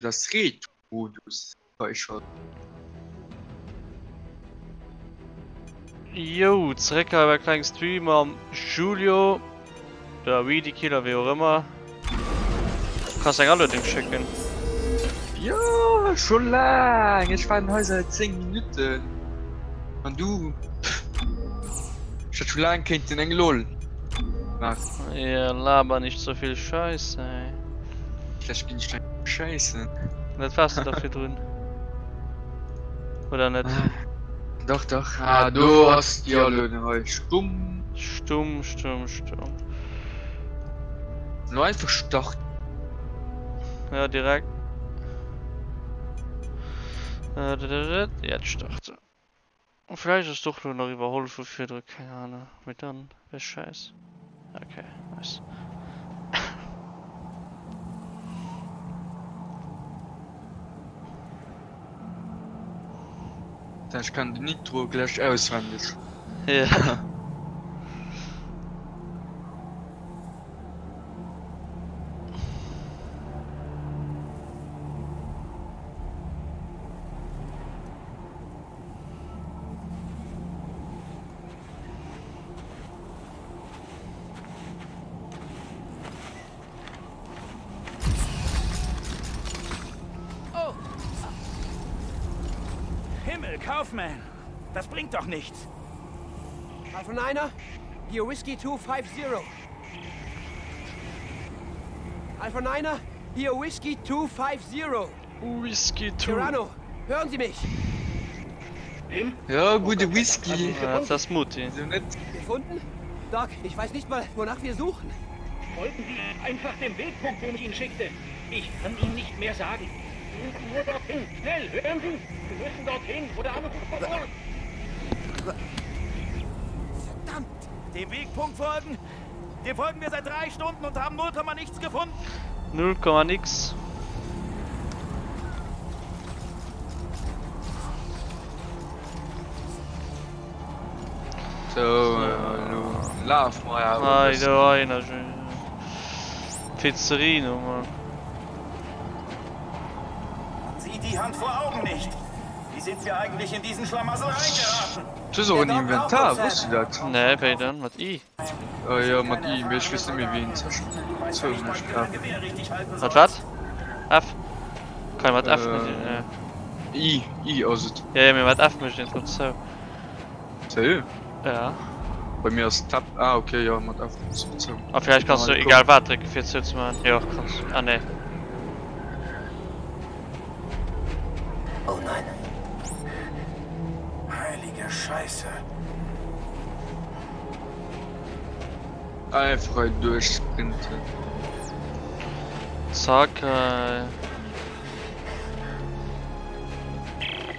Das Retro-Modus freischalten. Yo, zeréck hei bei kleng Stream mam Julio, der Weedy Killer, wéi och ëmmer. Kanns eng Aluedung schécken? Jo, scho laang! Ech waarden hei säit 10 Minutten an du, pff, ech hätt scho laang kéinten eng lol maachen. Ja, laber nicht so vill Scheiße, ey. Vläch ginn ech gleich schéissen. Dat waars de dach virdrun. Oder net? Dach, dach. Ah, do ass déi Aluedung hei. Stumm. Stumm, stumm, stumm. Lo einfach starten. Ja, direkt. Äh, jetzt starten. Vläicht ass et och lo nach iwwerholl vu virdru, keng Ahnung, mee dann wär schäiss. Okay, nice. Ech kann den Intro gläich auswendeg. Ja. Oh. Himmel, Kaufman! Das bringt doch nichts! Alpha Niner, hier Whiskey 250. Alpha Niner, hier Whiskey 250. Whisky 2. Serrano, hören Sie mich? Ja, gudde Whisky. Ja, dat ass Mutti. Wieso net? Gefunden? Doc, ich weiß nicht mal, wonach wir suchen. Folgen Sie einfach dem Wegpunkt, den ich Ihnen schickte. Ich kann Ihnen nicht mehr sagen. Sie müssen nur dorthin. Schnell, hören Sie? Sie müssen dorthin, wo der Anruf verloren. Verdammt! Dem Wegpunkt folgen? Dem folgen wir seit drei Stunden und haben 0, nichts gefunden. 0, nix. So, elo laf mer awer e Hei, bëssen. do hei nach Pizzerino, Mann. Man sieht die Hand vor Augen nicht. Wie sind wir eigentlich in diesen Schlamassel reingeraten? Du hues och en Inventar, wosst du dat? Nee, wéi dann? Mat I? Jo, mat I, mee ech weess net méi wéi een zou mécht. Mat wat? F? Kann mat F mécht een, jo. I, I ass et. Jo, jo, mee mat F mécht een drop zou. Sérieux? Ja. Bei mir ass Tab, ah ok, jo mat F méchs du zou. A villäicht kanns du egal wat drécke fir zou ze maachen. Jo, kanns, ah nee. Oh nein. Heilige Scheiße. Einfach hei duerchsprinten. Zack ey.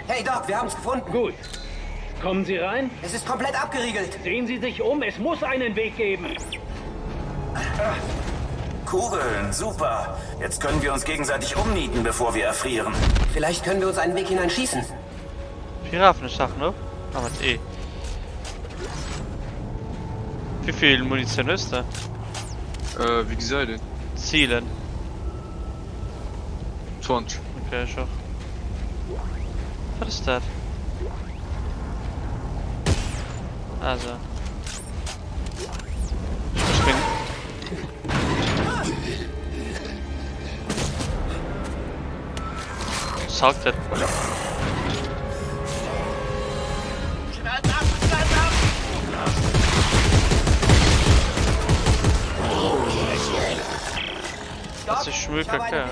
Hey Doc, wir haben's gefunden. Gut. Kommen Sie rein? Es ist komplett abgeriegelt. Sehen Sie sich um, es muss einen Weg geben. Kugeln, super. Jetzt können wir uns gegenseitig umnieten, bevor wir erfrieren. Vielleicht können wir uns einen Weg hineinschießen. Wéi rafen ech Saachen op? Ah, mat E. Wéivill Munitioun hues de? Äh, wéi gesäit een? Zielen. 20. Okay, ech och. Wat ass dat? Ah, so. Ech muss meng... Zack, dat... Dat ass schmuel Kacke.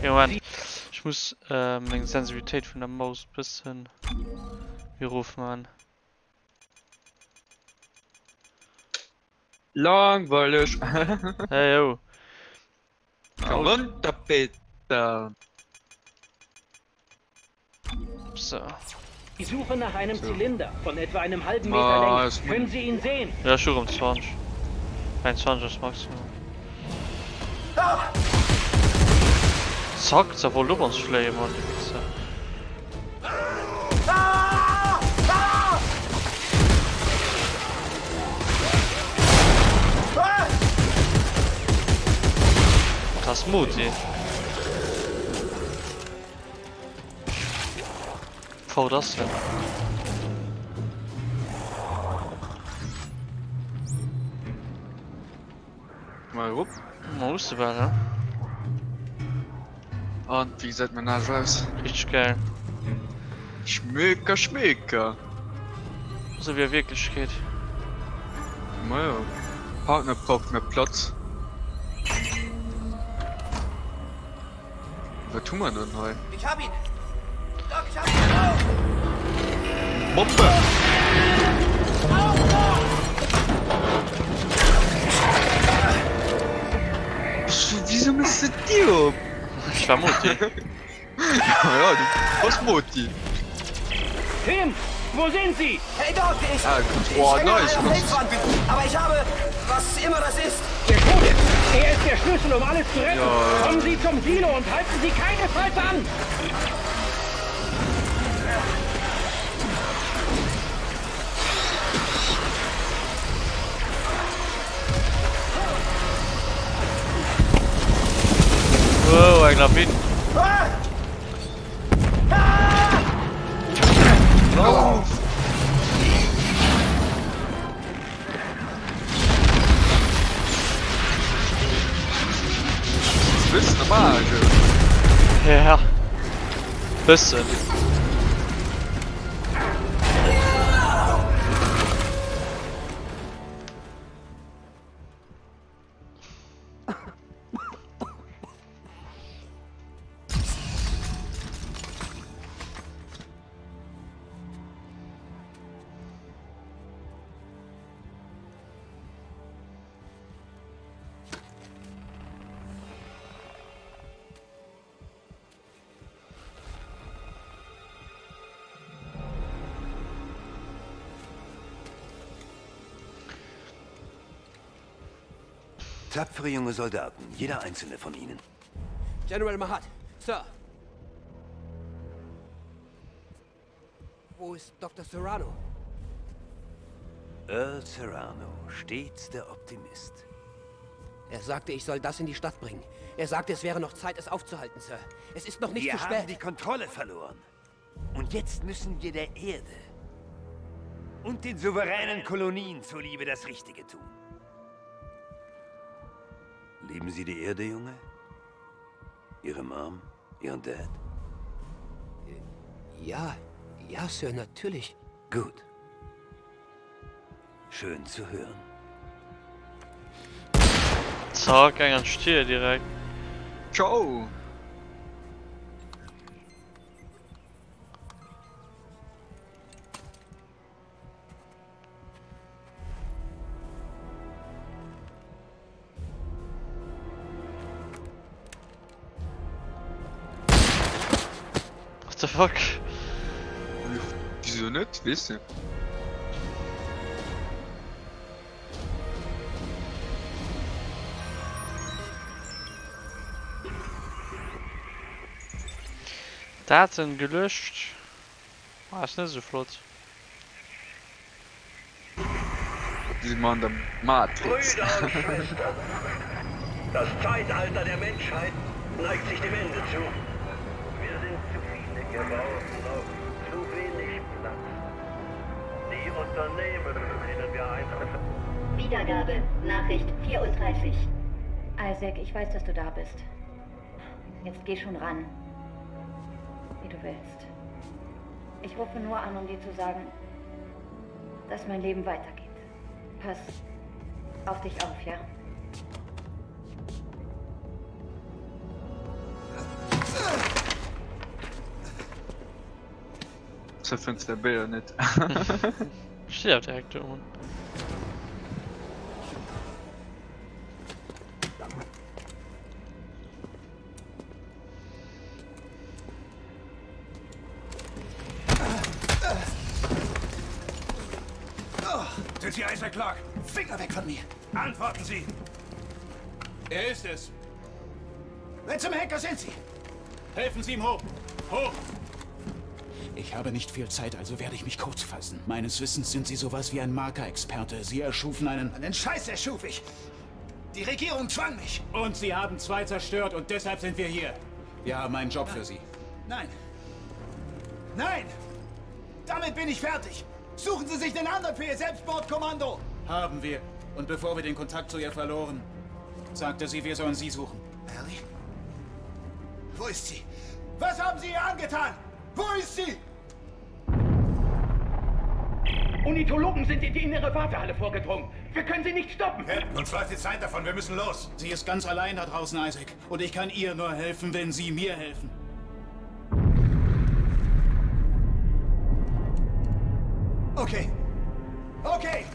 Jo, Moment. Ech muss meng Sensibilitéit vun der Maus bëssen méi erof man. Langweileg. Hey yo. Komm runter Peter. So. Die Suche nach einem Zylinder von etwa einem halben Meter Länge. Können Sie ihn sehen? Ja, ech hu rëm 20. 21 ass Maximum. Zack, da wollt op ons fléien, Mann, déi Wichser. Das Mutti. Fort ass en. Mal erop. Ma muss de bal, ne? An wéi gesäit mäin Nase aus? Richteg geil. Schmöker, Schmöker. Sou wéi a Wierklechkeet. Majo, Partner braucht mehr Platz. Wat hu mer dann hei? Ich hab ihn! Doc, ich hab ihn! Auf! Bombe! Wieso misst du die op? Ich war mutig. Ja, du bass Moti. Tim, wo sind Sie? Hey Doc, ich, Ah, ich boah, hänge nice. an einer Felswand, aber ich habe, was immer das ist. Der Code. Er ist der Schlüssel, um alles zu retten. Ja. Kommen Sie zum Silo und halten Sie keinesfalls an. Wow, eng Lawin. Lauf! Bëssen am Arsch. Ja. Bëssen. Tapfere junge Soldaten, jeder einzelne von ihnen. General Mahat, Sir. Wo ist Dr. Serrano? Earl Serrano, stets der Optimist. Er sagte, ich soll das in die Stadt bringen. Er sagte, es wäre noch Zeit, es aufzuhalten, Sir. Es ist noch nicht wir zu haben spät. die Kontrolle verloren. Und jetzt müssen wir der Erde und den souveränen Kolonien zuliebe das Richtige tun. Lieben Sie die Erde, Junge? Ihre Mom? Ihren Dad? Ja, ja, Sir, natürlich. Gut. Schön zu hören. Zack, eng an d'Stier direkt. Ciao! What the fuck? Wieso net? Weess de? Daten gelöscht. Ah, ass net esou flott. Si mer an der Matrix. Brüder und Schwestern, das Zeitalter der Menschheit neigt sich dem Ende zu. Wir sind zu viele geworden auf zu wenig Platz. Die Unternehmen, denen wir einfach... Wiedergabe, Nachricht 34. Isaac, ich weiß, dass du da bist. Jetzt geh schon ran. Wie du willst. Ich rufe nur an, um dir zu sagen, dass mein Leben weitergeht. Pass auf dich auf, ja? Ze fënns de Béier net. Steet awer direkt do un. Sind Sie Isaac Clarke? Finger weg von mir! Antworten Sie! Er ist es. Wer zum Henker sind Sie? Helfen Sie ihm hoch! Hoch! Ich habe nicht viel Zeit, also werde ich mich kurz fassen. Meines Wissens sind Sie sowas wie ein Markerexperte. Sie erschufen einen... Einen Scheiß erschuf ich! Die Regierung zwang mich! Und Sie haben zwei zerstört und deshalb sind wir hier. Wir haben einen Job für Sie. Nein! Nein! Damit bin ich fertig. Suchen Sie sich den anderen für Ihr Selbstmordkommando. Haben wir. Und bevor wir den Kontakt zu ihr verloren, sagte sie, wir sollen sie suchen. Ellie? Wo ist sie? Was haben Sie ihr angetan? Wo ist sie? Unitologen sind in die innere Wartehalle vorgedrungen. Wir können sie nicht stoppen. Captain, uns läuft die Zeit davon. Wir müssen los. Sie ist ganz allein da draußen, Isaac. Und ich kann ihr nur helfen, wenn Sie mir helfen. Okay. Okay.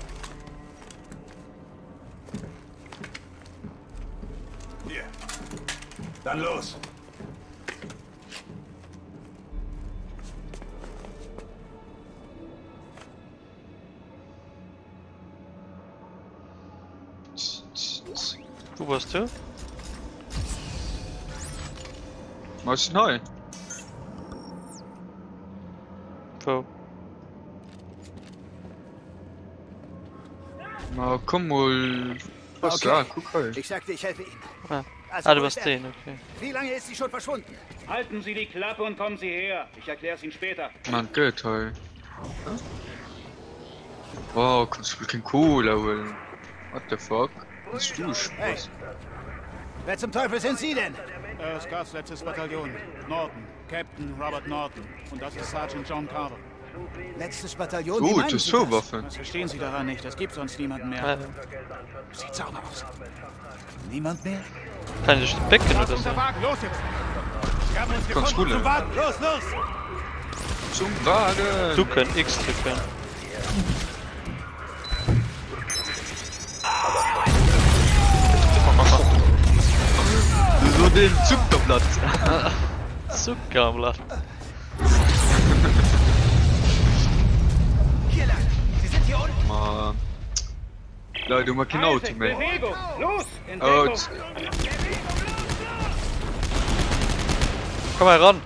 Hier. Dann los. Wo warst du? Was neu? Wo? Ma komm mol. Was Okay. da? Guck hei. Ich sagte, ich helfe Ihnen. Ah, Also, ah du wo warst ist er? den, okay. Wie lange ist sie schon verschwunden? Halten Sie die Klappe und kommen Sie her. Ich erkläre es Ihnen später. Man gëtt hei. Wow, kannst du kein Cola holen? What the fuck? Hast du Hey. Spaß? Wer zum Teufel sind Sie denn? Äh, Scars letztes Bataillon. Norton. Captain Robert Norton. Und das ist Sergeant John Carver. Letztes Bataillon? Wie Oh, meinen das ist Sie so das? Waffen. Was verstehen Sie daran nicht? Es gibt sonst niemanden mehr. Sieht sauber aus. Niemand mehr? Kann ich becken Das oder ist so? unser Wagen. Los jetzt! Sie haben uns Kannst gefunden. du Zum Wagen. Los, los! Zum Wagen! Du können X drücken. So den Zuckerblatt. Zuckerblatt. Hier lang. Sie sind hier unten. Ma. Leute, du mal kein Auto Isaac, mehr. Bewegung! Los! In Oh, Deckung! Komm mal ran.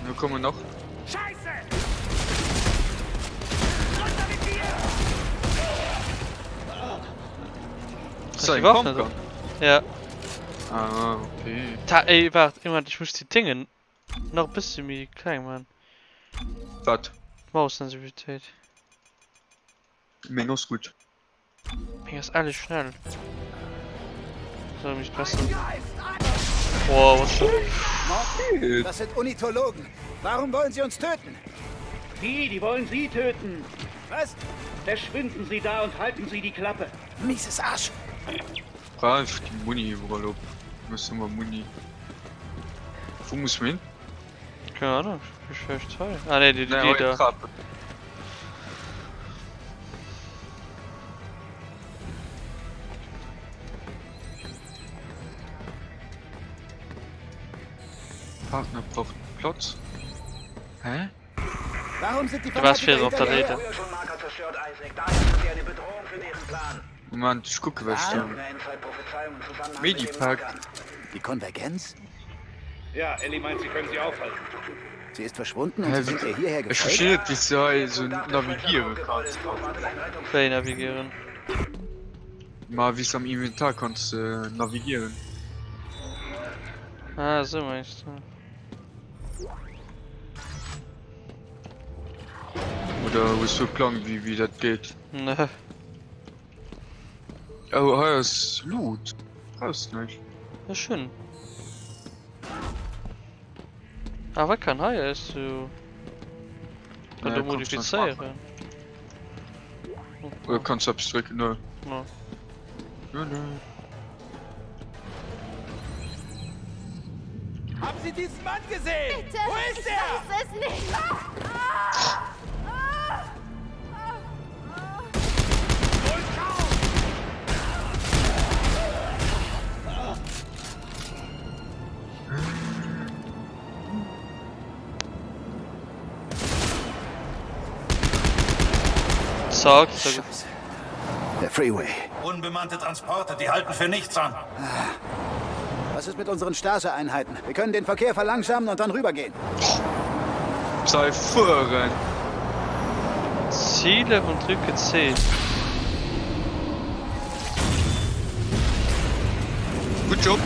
Wo kommen wir noch? Scheiße! Ist da die ein Waffe Pumpgun? Ja. Ah, okay. Ta ey, warte, irgendwann, ich muss die Dinge noch ein bisschen mehr klein machen. Was? Maussensibilität. Mir ist gut. Mir ist alles schnell. Soll mich besser. Boah, was the... Das sind Unitologen. Warum wollen sie uns töten? Die, die wollen Sie töten. Was? Verschwinden Sie da und halten Sie die Klappe. Mieses Arsch. Brauch die Muni überall op. Muss immer Muni. Wo muss man hin? Keine Ahnung, ich vielleicht toll. Ah ne, die, die, Nein, die heute da. Trappe. Partner braucht Platz. Hä? Warum sind die Du warst Fanatiker hier auf der hinter Leder. mir her? Schon Marker zerstört, Isaac. Daher sind sie eine Bedrohung für deren Plan. Moment, ich gucke, was da. Eine Endzeitprophezeiung im Zusammenhang mit den Medipack. Markern. Die Konvergenz? Ja, Ellie meint, Sie können sie aufhalten. Sie ist verschwunden und Hä, sie sind ihr hierher Ich gefolgt? verstehe nicht, wie du so navigieren kannst. Play navigieren. Mal wie es am Inventar kannst äh, navigieren. Ah, so meinst du. Oder hast du Plan, wie, wie das geht? Ne. Oh, hier ist Loot. Brauchst nicht. Ja, schön. Aber kann hier ist du. Kann Ja, du kannst du modifizieren. Oder kannst du abstricken, ne? Ja. Nö, nö. Haben Sie diesen Mann gesehen? Bitte! Wo ist ich er? weiß es nicht! Ah! Ah! Ah! Ah! Zack, zack. Scheiße. Der Freeway. Unbemannte Transporte, die halten für nichts an. Was ist mit unseren Stase-Einheiten? Wir können den Verkehr verlangsamen und dann rübergehen. Sei fahren! Ziele und drücke C. Good job.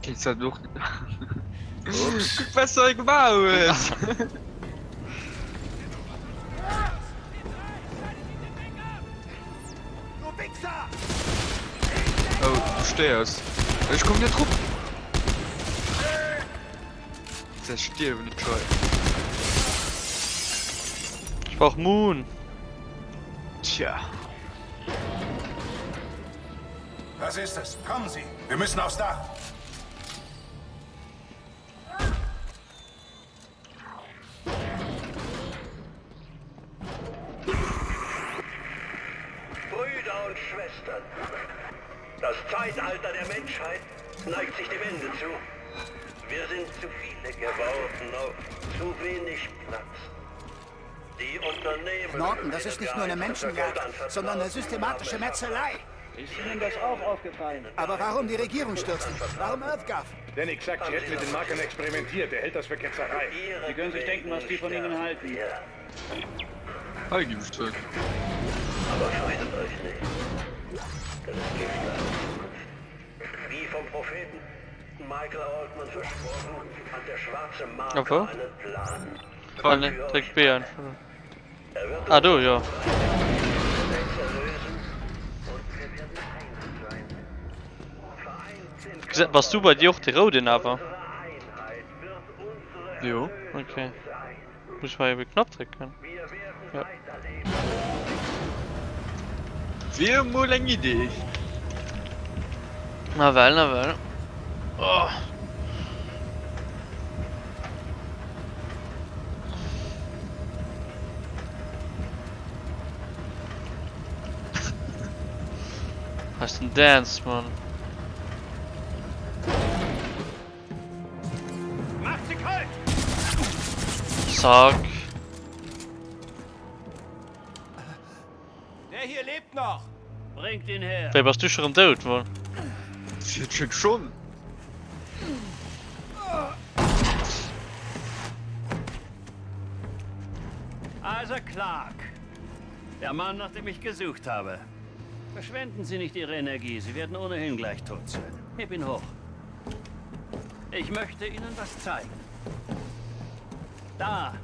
Kéints dat och net. Kuck wat s de hei gemaach hues. Oh, du stéiers. Ech komm net drop. Ze stierwen net schei. Ich brauch Moon. Tja. Was ist es? Kommen Sie! Wir müssen aufs Dach! Brüder und Schwestern, das Zeitalter der Menschheit neigt sich dem Ende zu. Wir sind zu viele geworden auf zu wenig Platz. Die Unternehmen. Norton, das ist nicht nur eine Menschenjagd, sondern eine systematische Metzelei. Ist Ihnen das auch aufgefallen? Aber warum die Regierung stürzen? Warum EarthGov? Danny sagt, sie hätten mit den Markern experimentiert. Er hält das für Ketzerei. Sie können sich denken, was die von Ihnen halten. Hei ginn ech zurück. Aber fürchtet euch nicht, denn es gibt eine Zukunft. Wie vom Propheten Michael Altman versprochen, hat der schwarze Marker einen Plan. Ah ne, dréck B einfach. Ah do, jo. Bass du bei dir och de rouden awer? Jo. Okay. Muss ich mal eben Knopf drücken? Ja. Wier mol eng Idee. Na well, na well. Oh. Was den Dance, Mann. Macht sie kalt! Zack. Der hier lebt noch. Bringt ihn her. Wéi bass du schon rem dout wohl? Schon. Isaac Clark. Der Mann, nach dem ich gesucht habe. Verschwenden Sie nicht Ihre Energie. Sie werden ohnehin gleich tot sein. Heb ihn hoch. Ich möchte Ihnen was zeigen. Da.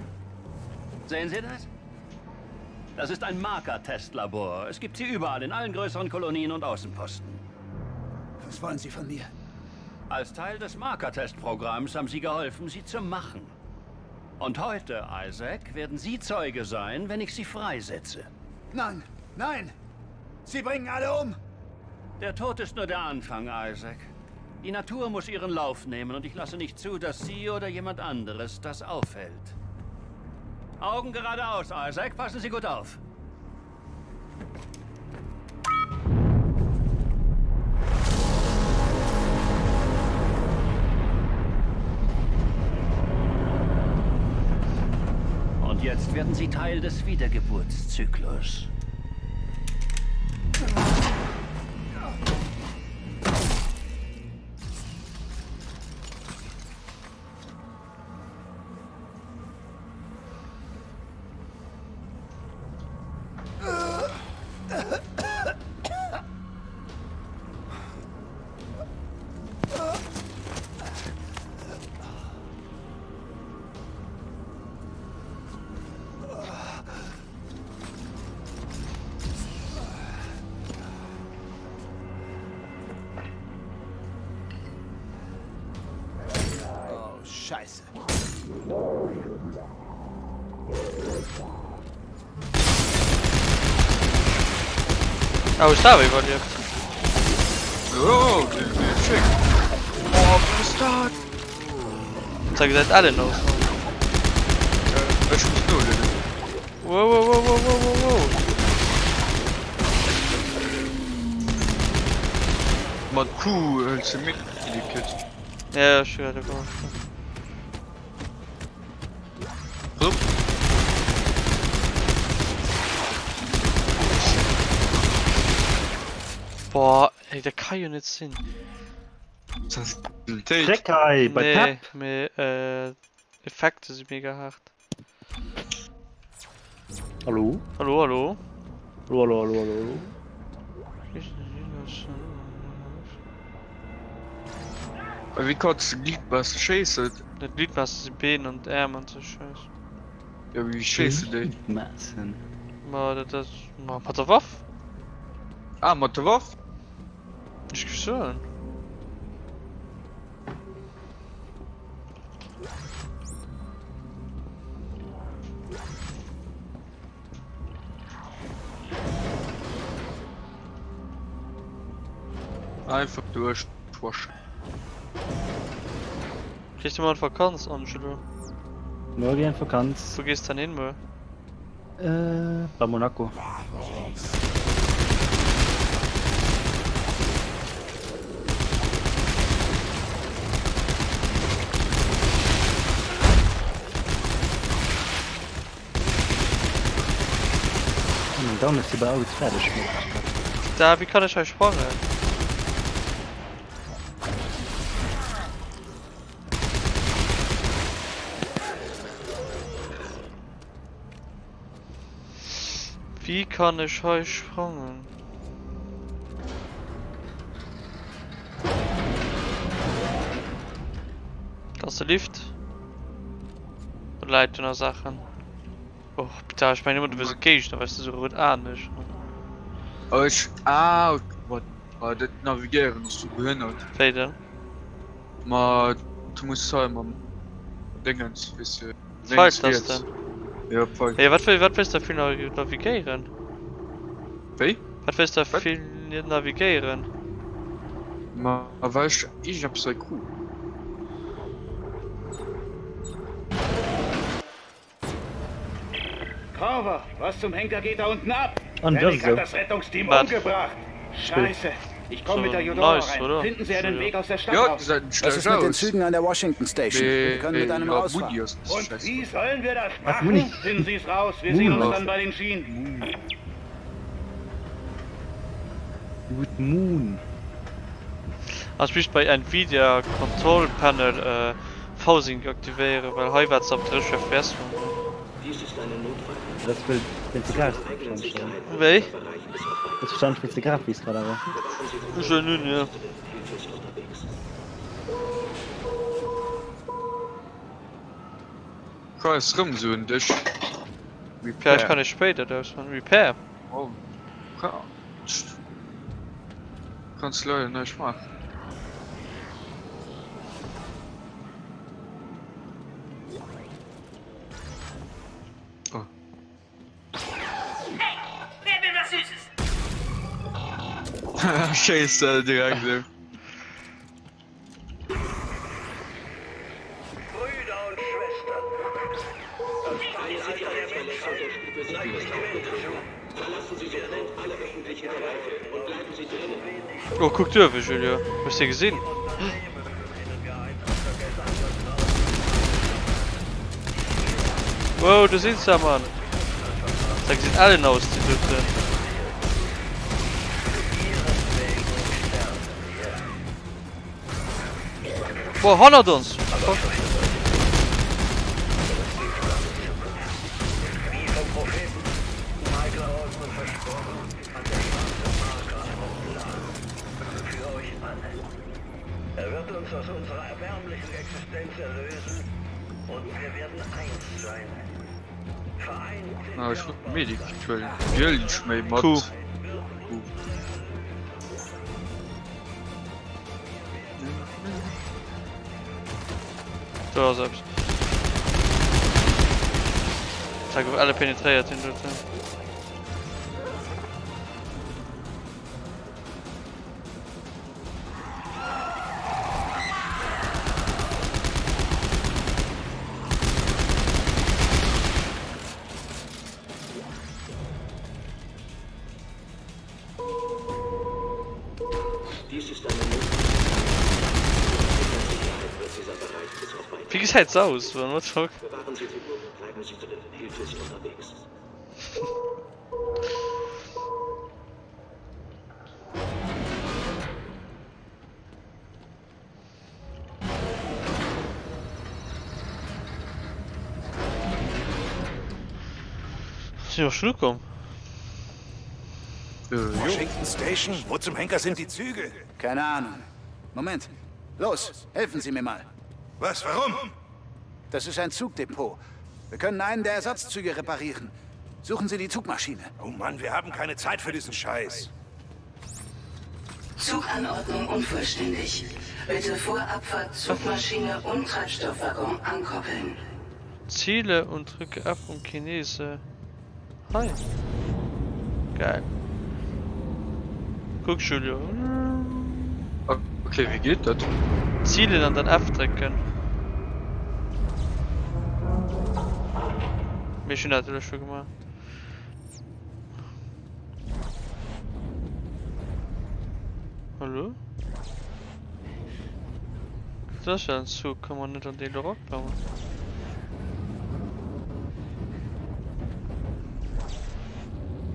Sehen Sie das? Das ist ein Marker-Testlabor. Es gibt sie überall in allen größeren Kolonien und Außenposten. Was wollen Sie von mir? Als Teil des Marker-Testprogramms haben Sie geholfen, sie zu machen. Und heute, Isaac, werden Sie Zeuge sein, wenn ich Sie freisetze. Nein, nein! Sie bringen alle um! Der Tod ist nur der Anfang, Isaac. Die Natur muss ihren Lauf nehmen und ich lasse nicht zu, dass Sie oder jemand anderes das aufhält. Augen geradeaus, Isaac. Passen Sie gut auf. Und jetzt werden Sie Teil des Wiedergeburtszyklus. Oh, Scheiße. Oh, ech awer iwwerlieft. Jo, schick. Oh, was ist dat? Da gesäit ellen aus. Ech muss nolueden. Wow, wow, wow, wow, wow, wow, wow. Mat Q hëls de Medikit. Ja, ech hu grad gemaach. Pass op. Boah, ey, dat ka jo net sinn. Sensibilitéit. Dreck hei bei Nee, Tab. mee äh, Effekte si mega haart. Hallo? Hallo, hallo. Hallo, hallo, hallo, hallo, hallo. Wéi kanns de Gliedmasse schéissen? Net Gliedmasse si Been an Äerm an sou Schäiss. Jo wéi schéiss de déi? Gliedmassen? Ma dat ass ma mat der Waff. Ah mat der Waff? Ech géif soen. Einfach duerchwaschen. Gehst du mal an Vakanz, Angelo? Morgen geh an Vakanz. Wo gehst du denn hin, Mo? Äh, bei Monaco. Mein Daumen ist überhaupt fertig. Da, wie kann ich euch sprangen? Wie kann ich euch sprangen? Das ist der Lift. Leit dunner Saachen. Och bitte, ech mengen ëmmer du wiers e Géigner, well s de sou rout Aen hues. Oh ech ah ok wat ah dat navigéieren ass sou behënnert. Wéi denn? Ma du muss hei mam Déngens weess de lénks riets. Pfeiltasten? Jo Pfeil. Hey wat wëll wat wëlls de vill navigéieren? Wéi? Wat wëlls de Wat? vill navigéieren? Ma well ech iergendeppes hei krut. Carver, was zum Henker geht da unten ab? An das Rennick so. hat das Rettungsteam Was? umgebracht. Scheiße. Ich komme So, mit der Eudora nice, rein. oder? Finden Sie einen So, Weg aus der Stadt Ja, raus. die seit Was schlecht ist mit den aus. Zügen an der Washington Station? Wir können mit einem ja, rausfahren. Muni ist Und scheiße. wie sollen wir das Was, machen? Muni? Finden Sie es raus. Wir sehen uns Muni. dann bei den Schienen. Good Moon. Also ich bei Nvidia Control Panel äh, V-Sync aktivéieren, well hei war ab 30 FPS. Das will wenn's egal ist, wahrscheinlich. Wéi? Das verstand ich wenn's Grafik gerade aber. Schon nun, ja. Ka es rëm so en Dësch. Vielleicht kann ich später das von Repair. Oh. Ka Kannst leider näischt maachen. Oh. Hey, wer will was Süßes? Schéisst se direkt esou. Brüder und Schwestern, das Zeitalter der Menschheit neigt sich dem Ende zu. Wir sind Oh, kuck duerwe, Julio. Hues de gesinn? Wow, do sinn se, Mann. Da gesinn allen aus, déi doten. Boah, hannert ons! Fuck. Er wird uns aus unserer erbärmlichen Existenz erlösen und wir werden eins sein. Vereint Ah, ech wollt Medikit huelen. Wéi huelen ech méi mat? Q. Q. Do ass eppes. Da gouf alle penetréiert den doten. Wie gesäit se aus man what the fuck? Sinn och schon ukomm. Washington Station? Wo zum Henker sind die Züge? Keine Ahnung. Moment. Los, helfen Sie mir mal. Was, warum? Das ist ein Zugdepot. Wir können einen der Ersatzzüge reparieren. Suchen Sie die Zugmaschine. Oh Mann, wir haben keine Zeit für diesen Scheiß. Zuganordnung unvollständig. Bitte vor Abfahrt Zugmaschine und Treibstoffwaggon ankoppeln. Ziele und drücke F um Chinese. Hi. Geil. Guck Julio. Okay, wéi geet dat? Zielen an dann F drécken. Mee ech hunn dat elo scho gemaach. Hallo? Dat ass ja en Zug, kann man net an dee elo eraklammen?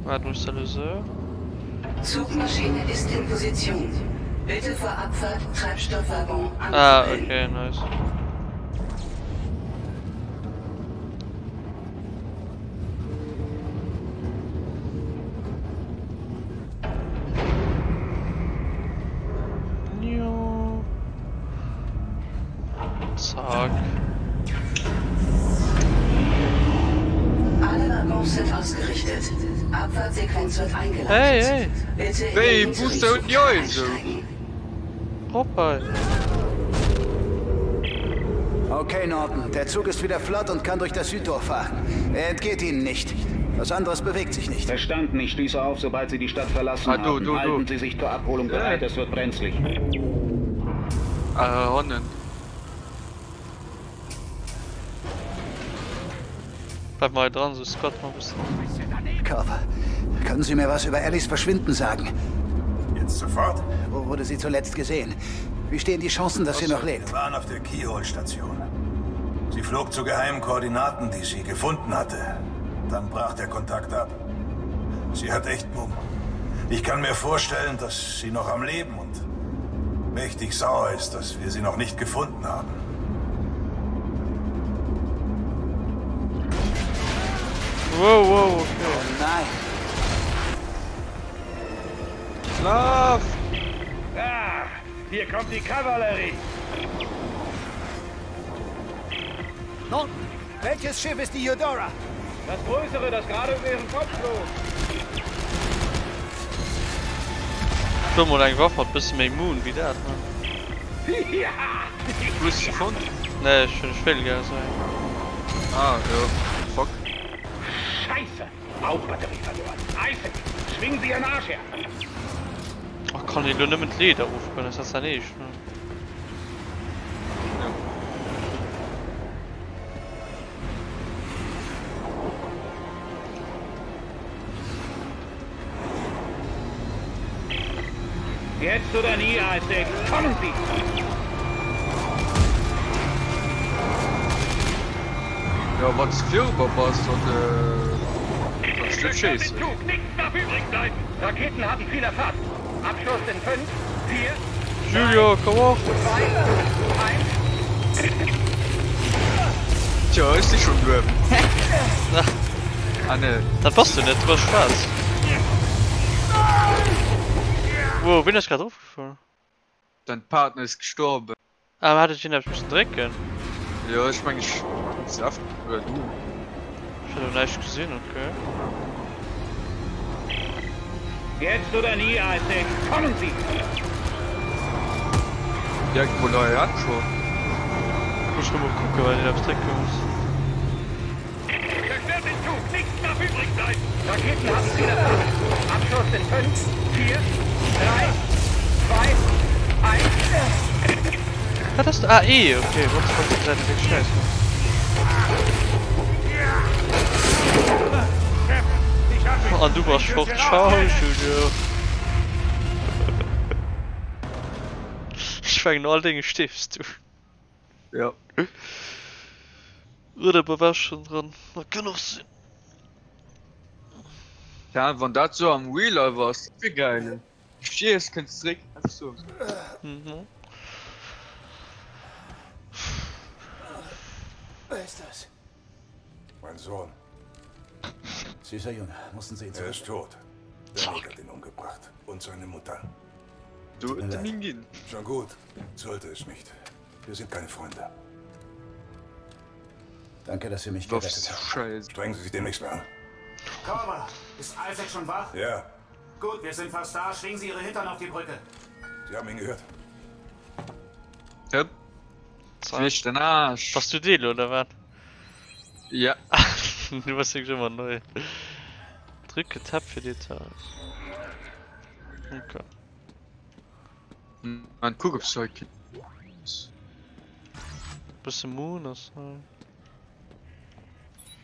Wat muss dat elo sou? Zugmaschine ist in Position. Bitte vor Abfahrt Treibstoffwaggon Ah, okay, nice. Zack. Alle Waggons sind ausgerichtet. Abfahrtsequenz wird eingeleitet. Hey, hey. Bitte in Wéi den Booster Zug huet jo esou. einsteigen. Hopp hei. Okay, Norton, der Zug ist wieder flott und kann durch das Südtor fahren. Er entgeht Ihnen nicht. Was anderes bewegt sich nicht. Verstanden, ich schließe auf, sobald Sie die Stadt verlassen Ah, du, haben. du, du. Halten Sie sich zur Abholung bereit, es wird brenzlig. Ah, hannen. Bleib mal dran, so Scott mal bisschen. Carver, können Sie mir was über Ellies Verschwinden sagen? Jetzt sofort? Wo wurde sie zuletzt gesehen? Wie stehen die Chancen, dass sie noch lebt? Wir waren auf der Keyhole-Station. Sie flog zu geheimen Koordinaten, die sie gefunden hatte. Dann brach der Kontakt ab. Sie hat echt Mumm. Ich kann mir vorstellen, dass sie noch am Leben und mächtig sauer ist, dass wir sie noch nicht gefunden haben. Wow, wow, okay. Oh nein. Schlaf! Ah, hier kommt die Kavallerie. Norton, welches Schiff ist die Eudora? Das größere, das gerade über Ihren Kopf flog. Ech wëll mol eng Waff mat bësse méi Moon wéi dat, ne? Ja! Hues de fonnt? Nee, ech hunn ech wéilt gär esou eng. Ah, jo, fuck. Scheiße! Bauchbatterie verloren. Isaac, schwingen Sie Ihren Arsch her! Ach, kann een elo nëmmen d'Leeder erofgoen, ass dat säin eescht, ne? Jetzt oder nie, Isaac. Kommen Sie! Ja, wann s virüber bass, dann kanns du net schéissen. Zug, nichts darf übrig bleiben. Raketen haben viel erfasst. Abschuss in 5, 4, Julio, komm och! 2, 1. Tja, ech si schonn duerm. Ah nee. Dat bass du net, du bass schwaarz. Wow, wien ass grad erofgefall? Dein Partner ist gestorben. Ah, hat ech iergendeppes missen drécken? Jo, ech meng ech hunn se F oder du. Ech hat elo näischt gesinn, okay. Jetzt oder nie, Isaac. Kommen Sie! Direkt mol hei an schon. Muss ech mol kucken, well een eppes drécke muss. Zerstört den Zug! Nichts darf übrig bleiben! Raketen haben Ziel erfasst. Abschuss in 5, 4, 3, 2, 1. Wat ass Ah, E, okay, what the fuck, dat ass wierklech scheiss. An du bass fort, ciao Julio. Ech mengen no all denge stiefs du. Ja. Huet awer war schon dran, dat kann och sinn. Ja, wann dat sou am Real Life ass, dat wier geil. Du stierfs, kënns zréck, einfach sou. Mhm. Wer ist das? Mein Sohn. Süßer Junge, mussten Sie ihn Er ist tot. Danik hat ihn umgebracht und seine Mutter. Du ginn. Schon gut, sollte es nicht. Wir sind keine Freunde. Danke, dass Sie mich gerettet haben. Strengen Sie sich demnächst mehr an. Korber, ist Isaac schon wach? Ja. Gut, wir sind fast da. Schwingen Sie Ihre Hintern auf die Brücke. Sie haben ihn gehört. Ja. Zwischen den Arsch. Bass du deel oder wat? Ja. Du bass wierklech ëmmer nei. Drücke Tab für Details. Okay. Man kuck op Zeug. Bësse Moon ass hei.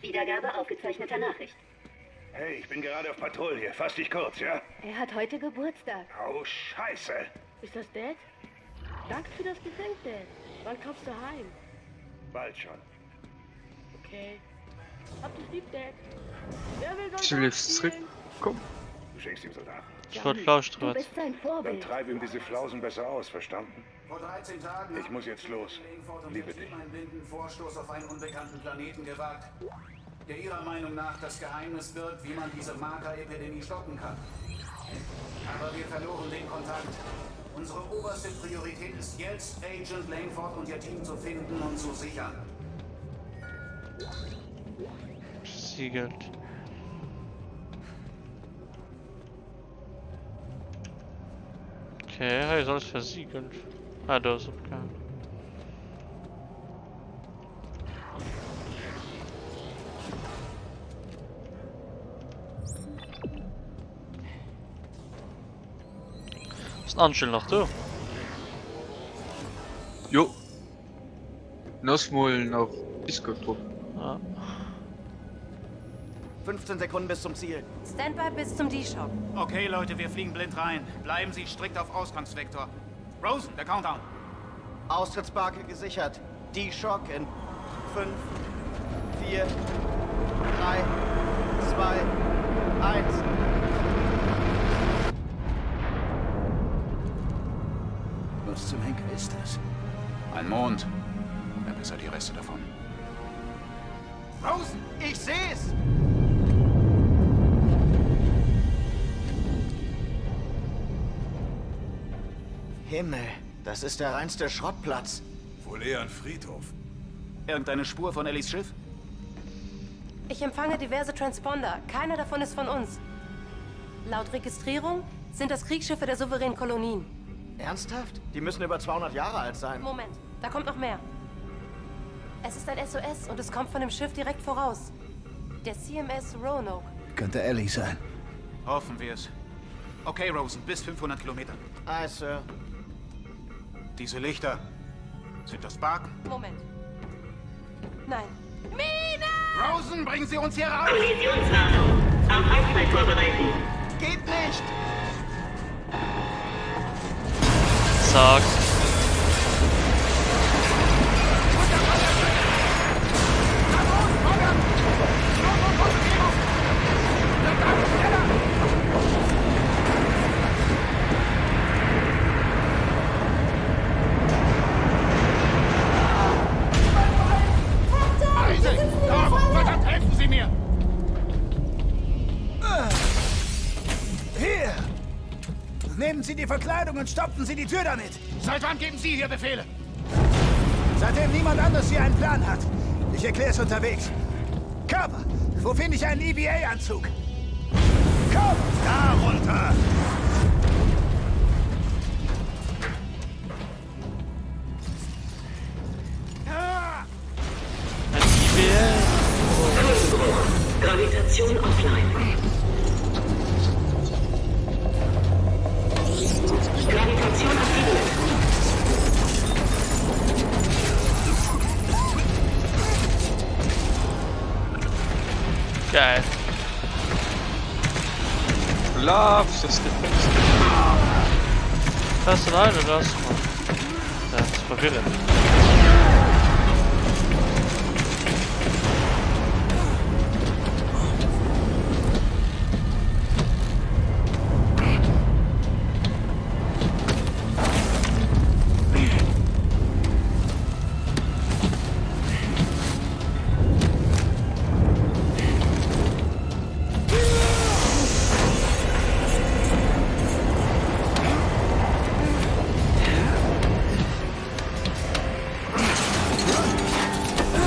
Wiedergabe aufgezeichneter Nachricht. Hey, ich bin gerade auf Patrouille. Fass dich kurz, ja? Er hat heute Geburtstag. Oh, Scheiße! Ist das Dad? Danke für das Geschenk, Dad. Wann kommst du heim? Bald schon. Okay. Hab dich lieb, Dad. Wer will Ich will jetzt zurück. Komm. Du schenkst ihm Soldaten. Ich wollt lauschteren. Du bist sein Dann Vorbild. treib ihm diese Flausen besser aus, verstanden? Vor 13 Tagen Ich muss jetzt los. Liebe dich. einen blinden Vorstoß auf einen unbekannten Planeten gewagt, der ihrer Meinung nach das Geheimnis birgt, wie man diese Markerepidemie stoppen kann. Aber wir verloren den Kontakt. Unsere oberste Priorität ist jetzt, Agent Langford und ihr Team zu finden und zu sichern. Versiegelt. Okay, hei ass alles versiegelt. Ah, do ass opgehaangen. Ass den Angel nach do? Jo. En ass mol nach Discord drop. Ah. 15 Sekunden bis zum Ziel. Standby bis zum D-Shock. Okay, Leute, wir fliegen blind rein. Bleiben Sie strikt auf Ausgangsvektor. Rosen, der Countdown. Austrittsbarke gesichert. D-Shock in 5, 4, 3, 2, 1. Was zum Henker ist das? Ein Mond. Oder besser die Reste davon. Rosen, ich seh's! Himmel, das ist der reinste Schrottplatz. Wohl eher ein Friedhof. Irgendeine Spur von Ellies Schiff? Ich empfange diverse Transponder. Keiner davon ist von uns. Laut Registrierung sind das Kriegsschiffe der souveränen Kolonien. Ernsthaft? Die müssen über 200 Jahre alt sein. Moment, da kommt noch mehr. Es ist ein SOS und es kommt von dem Schiff direkt voraus. Der CMS Roanoke. Könnte Ellie sein. Hoffen wir es. Okay, Rosen, bis 500 Kilometer. Aye, Sir. Diese Lichter. Sind das Barken? Moment. Nein. Mina! Rosen, bringen Sie uns hier raus! Kollisionswarnung. Auf Aufprall vorbereiten. Geht nicht! Zack. Verdammt, helfen Sie mir! Hier! Nehmen Sie die Verkleidung und stopfen Sie die Tür damit! Seit wann geben Sie hier Befehle? Seitdem niemand anders hier einen Plan hat. Ich erkläre es unterwegs. Körper, wo finde ich einen EVA-Anzug? Komm, da runter! Ein IBL? Bruch. Gravitation offline. Gravitation aktiviert. Geil. Love, das gefällt Das ist ein oder das? Das ist verwirrend.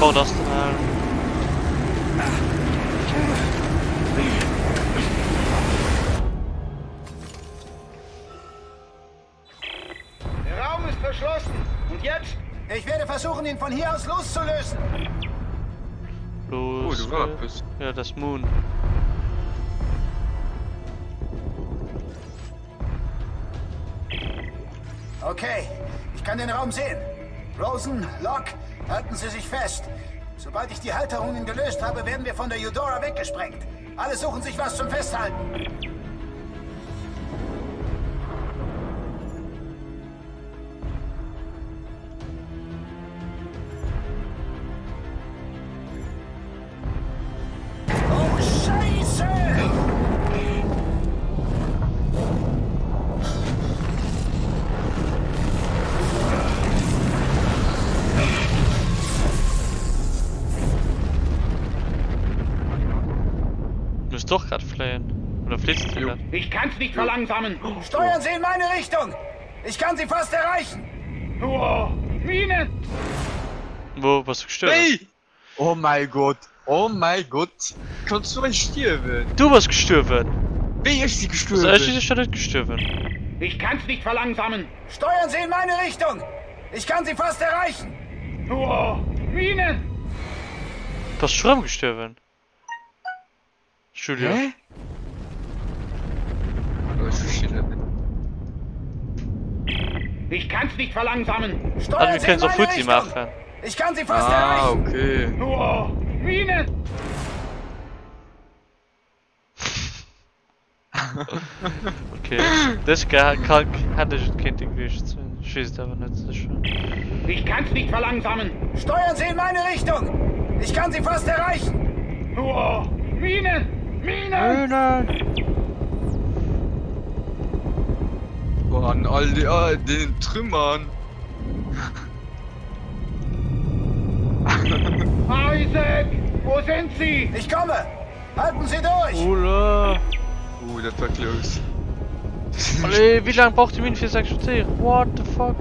Fort ass den Helm. Der Raum ist verschlossen. Und jetzt? Ich werde versuchen, ihn von hier aus loszulösen. Los. Oh, du war etwas. Ja, das Moon. Okay, ich kann den Raum sehen. Rosen, Locke, halten Sie sich fest. Sobald ich die Halterungen gelöst habe, werden wir von der Eudora weggesprengt. Alle suchen sich was zum Festhalten. Oh, Scheiße! Du musst doch grad fliehen. Oder fliehst du grad? Ich kann's nicht verlangsamen. Steuern Sie in meine Richtung! Ich kann Sie fast erreichen! Oh, Minen! Wo bass du gestuerwen? Hey! Oh mein Gott! Oh mein Gott! Kannst du nicht stierwen? Du bass gestuerwen! Wéi ech si gestuerwen? Also ech si sécher net gestuerwen. Ich kann's nicht verlangsamen! Steuern Sie in meine Richtung! Ich kann Sie fast erreichen! Oh, Minen! Bass du rëm gestuerwen? Julio. Hä? Oh, ich verstehe das nicht. Ich kann's nicht verlangsamen. Also wir können so Fuzzi machen. Ich kann sie fast ah, erreichen. okay. Oh, Minen! Okay. Dës Kalk hätt ech et kéinte gewiescht sinn. Ech weess et awer net sécher. Ich kann's nicht verlangsamen. Steuern Sie in meine Richtung. Ich kann sie fast erreichen. Oh, Minen! Minen! Minen! Boah, an all die, all den Trümmern. Isaac, wo sind Sie? Ich komme. Halten Sie durch. Oula. Uh, dat war close. Allez, wéi laang braucht déi Minn fir ze explodéieren? What the fuck?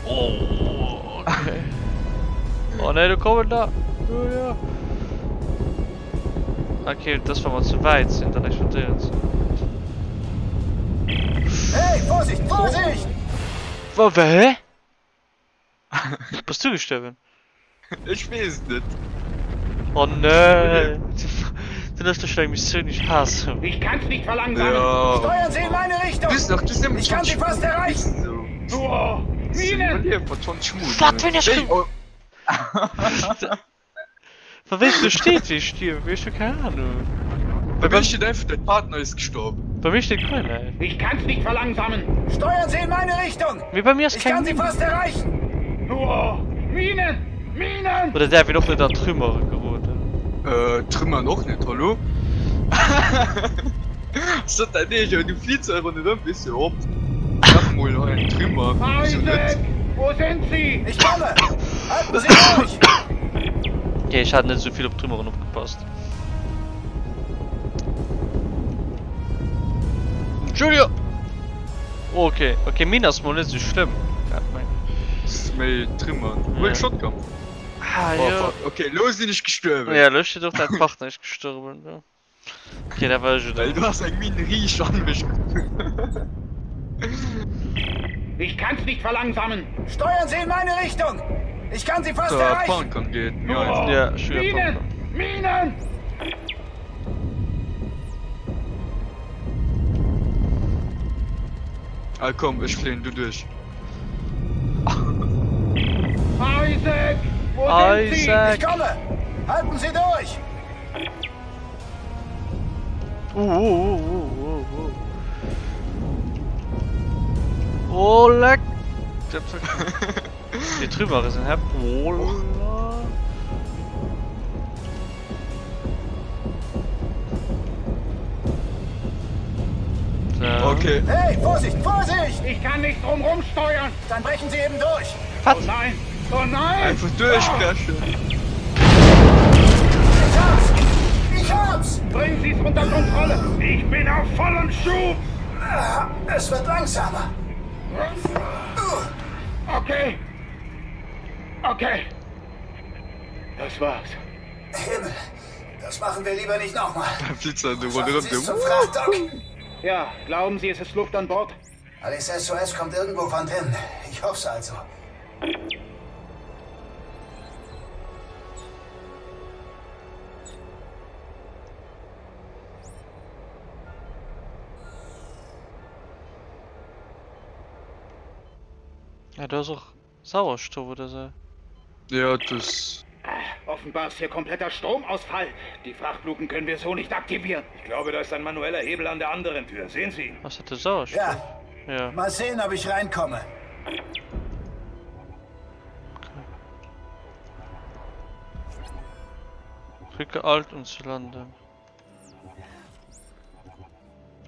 Oh, okay. Oh nee, do kommen der. Oh, ja. Okay, das war mal zu weit sind, dann explodieren sie. Hey, Vorsicht, Vorsicht! Wo, hä? Bass du gestuerwen? Ech weess et net. Oh nee! Dann ass das schon eng Missioun, déi ech haassen. Ich kann's nicht verlangsamen. Ja. Steuern Sie in meine Richtung! Du nach, du Ich kann Sie fast erreichen! So. Oh, Minen! Wat fir eng Hey, oh, Wa wéi do steet wéi ech stierwen, ech hu keng Ahnung. Bei mir steht einfach, dein Partner ist gestorben. Bei mir steet guer näischt. Ich kann's nicht verlangsamen. Steuern Sie in meine Richtung! Mee bei mir ass Ich keng kann Sie Minn. fast erreichen! Oh, Minen! Minen! Oder däerf een och net an Trümmere geroden? Äh, Trümmern och net, hallo? Ass dat dein Eescht? Du fliits einfach net ëm, weess de, hopp. Nach mol hei en Trümmer, wieso net? Isaac, wo sind Sie? Ich komme! Halten Sie durch! Okay, ech hat net esou vill op d'Trümmeren opgepasst. Julio! Okay, okay, Minn ass mol net esou schlëmm. Dat meng Das ist méi Trümmern. Wuel Ja. Shotgun. Ah, Oh, jo. fuck. Okay, lo sinn ech gestuerwen. Ja, lo steet och däin Partner ist gestorben. Ja. Okay, da war ech Well du has eng Minn riicht an mech Ich kann's nicht verlangsamen. Steuern Sie in meine Richtung! Ich kann Sie fast Der erreichen! Pumpgun geet mir einfach. Ja, schön. Minen! Minen! Ah komm, ech fléien du duerch. Isaac, wo sind Sie? Isaac! Ich komme! Halten Sie durch! Uh, uh, uh, uh, uh. Oh, leck! Déi Trümmere sinn hepp. Oh, la. So. Okay. Hey, Vorsicht, Vorsicht! Ich kann nicht drumrum steuern. Dann brechen Sie eben durch! Oh nein! Oh nein! Einfach durchcrashen. Ich hab's! Ich hab's! Bringen Sie es unter Kontrolle! Ich bin auf vollem Schub! Ah, Es wird langsamer. Okay. Okay. Das war's. Himmel, das machen wir lieber nicht nochmal. Da fliegt er nur Schaffen rund. Sie es zum Frachtdock? Ja, glauben Sie, es ist Luft an Bord? Alice SOS kommt irgendwo von drin. Ich hoff's also. Ja, do ass och Sauerstoff oder sou. Ja, das. Offenbar ist hier kompletter Stromausfall. Die Frachtluken können wir so nicht aktivieren. Ich glaube, da ist ein manueller Hebel an der anderen Tür. Sehen Sie? Ass dat de Sauerstoff? Ja. Ja. Mal sehen, ob ich reinkomme. Drücke Alt um zu landen.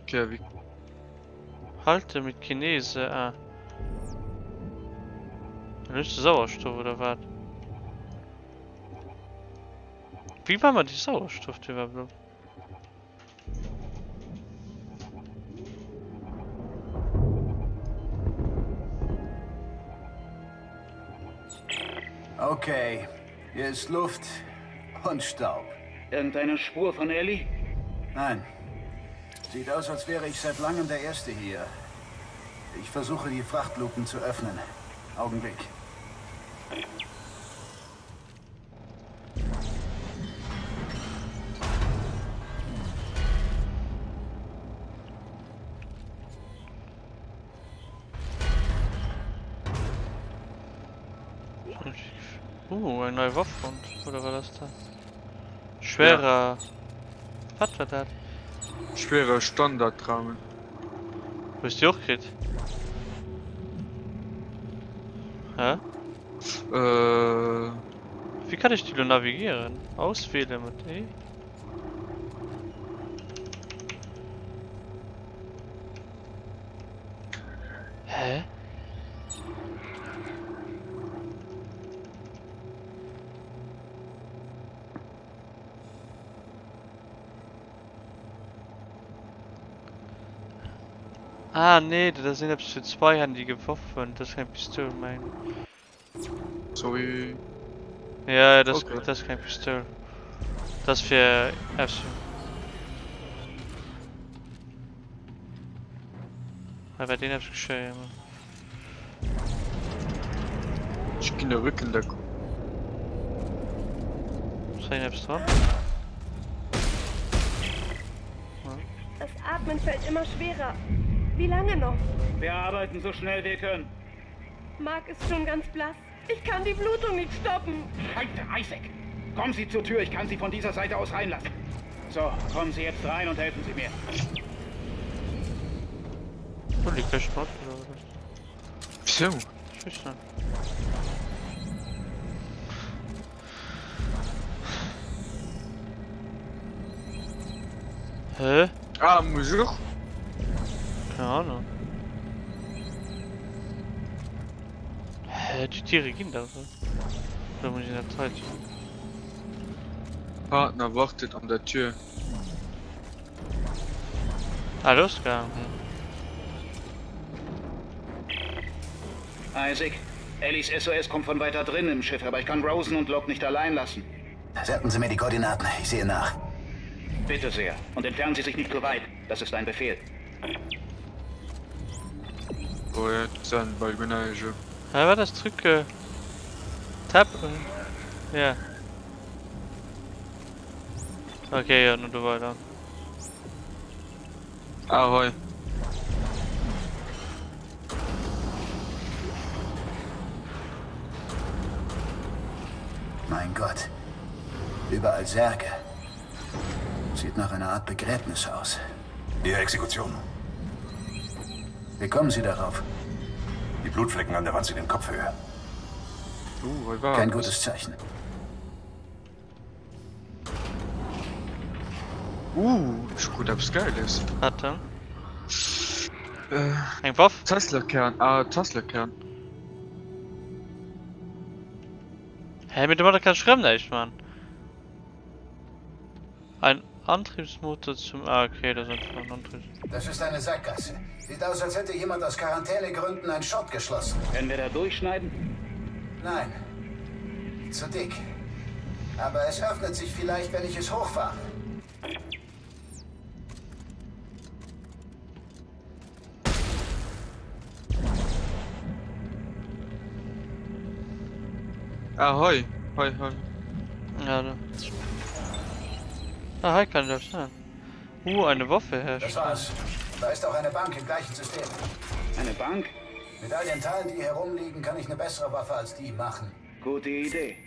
Okay, wie. Halte mit Kinese, ah. Dann hues de Sauerstoff oder wat? Wéi war mer dee Sauerstoff dee war elo? Okay, hier ist Luft und Staub. Irgendeine Spur von Ellie? Nein. Sieht aus, als wäre ich seit langem der Erste hier. Ich versuche, die Frachtluken zu öffnen. Augenblick. Uh, eng nei Waff fonnt, oder wat ass dat? Schwerer. Wat war dat? Schwerer Standardrahmen. Hues de och kritt? Hä? Äh. Wéi kann ech déi lo navigieren? Auswählen mat E? Hä? Ah nee, dat ass een eppes fir zweihändige Waffen, dat ass keng Pistoul mengen ech. Sorry. Ja, ja, dat Okay. dat ass keng Pistoul. Dat ass fir eppes fir. Hei war deen eppes geschéien. Ech ginn e Rückendeckung. Ass hei eppes dran? Das Atmen fällt immer schwerer. Wie lange noch? Wir arbeiten so schnell wir können. Mark ist schon ganz blass. Ich kann die Blutung nicht stoppen. Halt, Isaac! Kommen Sie zur Tür, ich kann Sie von dieser Seite aus reinlassen. So, kommen Sie jetzt rein und helfen Sie mir. Do liegt gleich Schrott oder was? Wieso? Ich weiß nicht. Hä? Ah, muss ich och? Keine Ahnung. Hä, die Tiere ginn da so. Oder muss ich in der Zeit? Partner wartet an der Tür. Ah, losgegangen. Isaac, Ellies SOS kommt von weiter drinnen im Schiff, aber ich kann Rosen und Locke nicht allein lassen. Senden Sie mir die Koordinaten. Ich sehe nach. Bitte sehr. Und entfernen Sie sich nicht zu weit. Das ist ein Befehl. Oh ja, dann bal genau je. Hä, wat ass drücke Tab und ja. Okay, ja, nur do weider. Ahoi. Mein Gott. Überall Särge. Sieht nach einer Art Begräbnis aus. Die Exekution. Wie kommen Sie darauf? Die Blutflecken an der Wand sind in Kopfhöhe. Uh, war Kein gutes Zeichen. Uh, ech krut eppes Geiles. Wat dann? Äh, Eng Waff? Tesla-Kern, ah, Tesla-Kern. Hä, mit dem kann ich rëm näischt man. Ein Antriebsmotor zum. Ah, okay, das ist einfach ein Antriebs. Das ist eine Sackgasse. Sieht aus, als hätte jemand aus Quarantänegründen einen Schott geschlossen. Können wir da durchschneiden? Nein. Zu dick. Aber es öffnet sich vielleicht, wenn ich es hochfahre. Ah, hei, hei, hei. Ja, da. Ah, hei kann ich das sein. Uh, eine Waffe Das herstellen. war's. Da ist auch eine Bank im gleichen System. Eine Bank? Mit all den Teilen, die hier rumliegen, kann ich eine bessere Waffe als die machen. Gute Idee.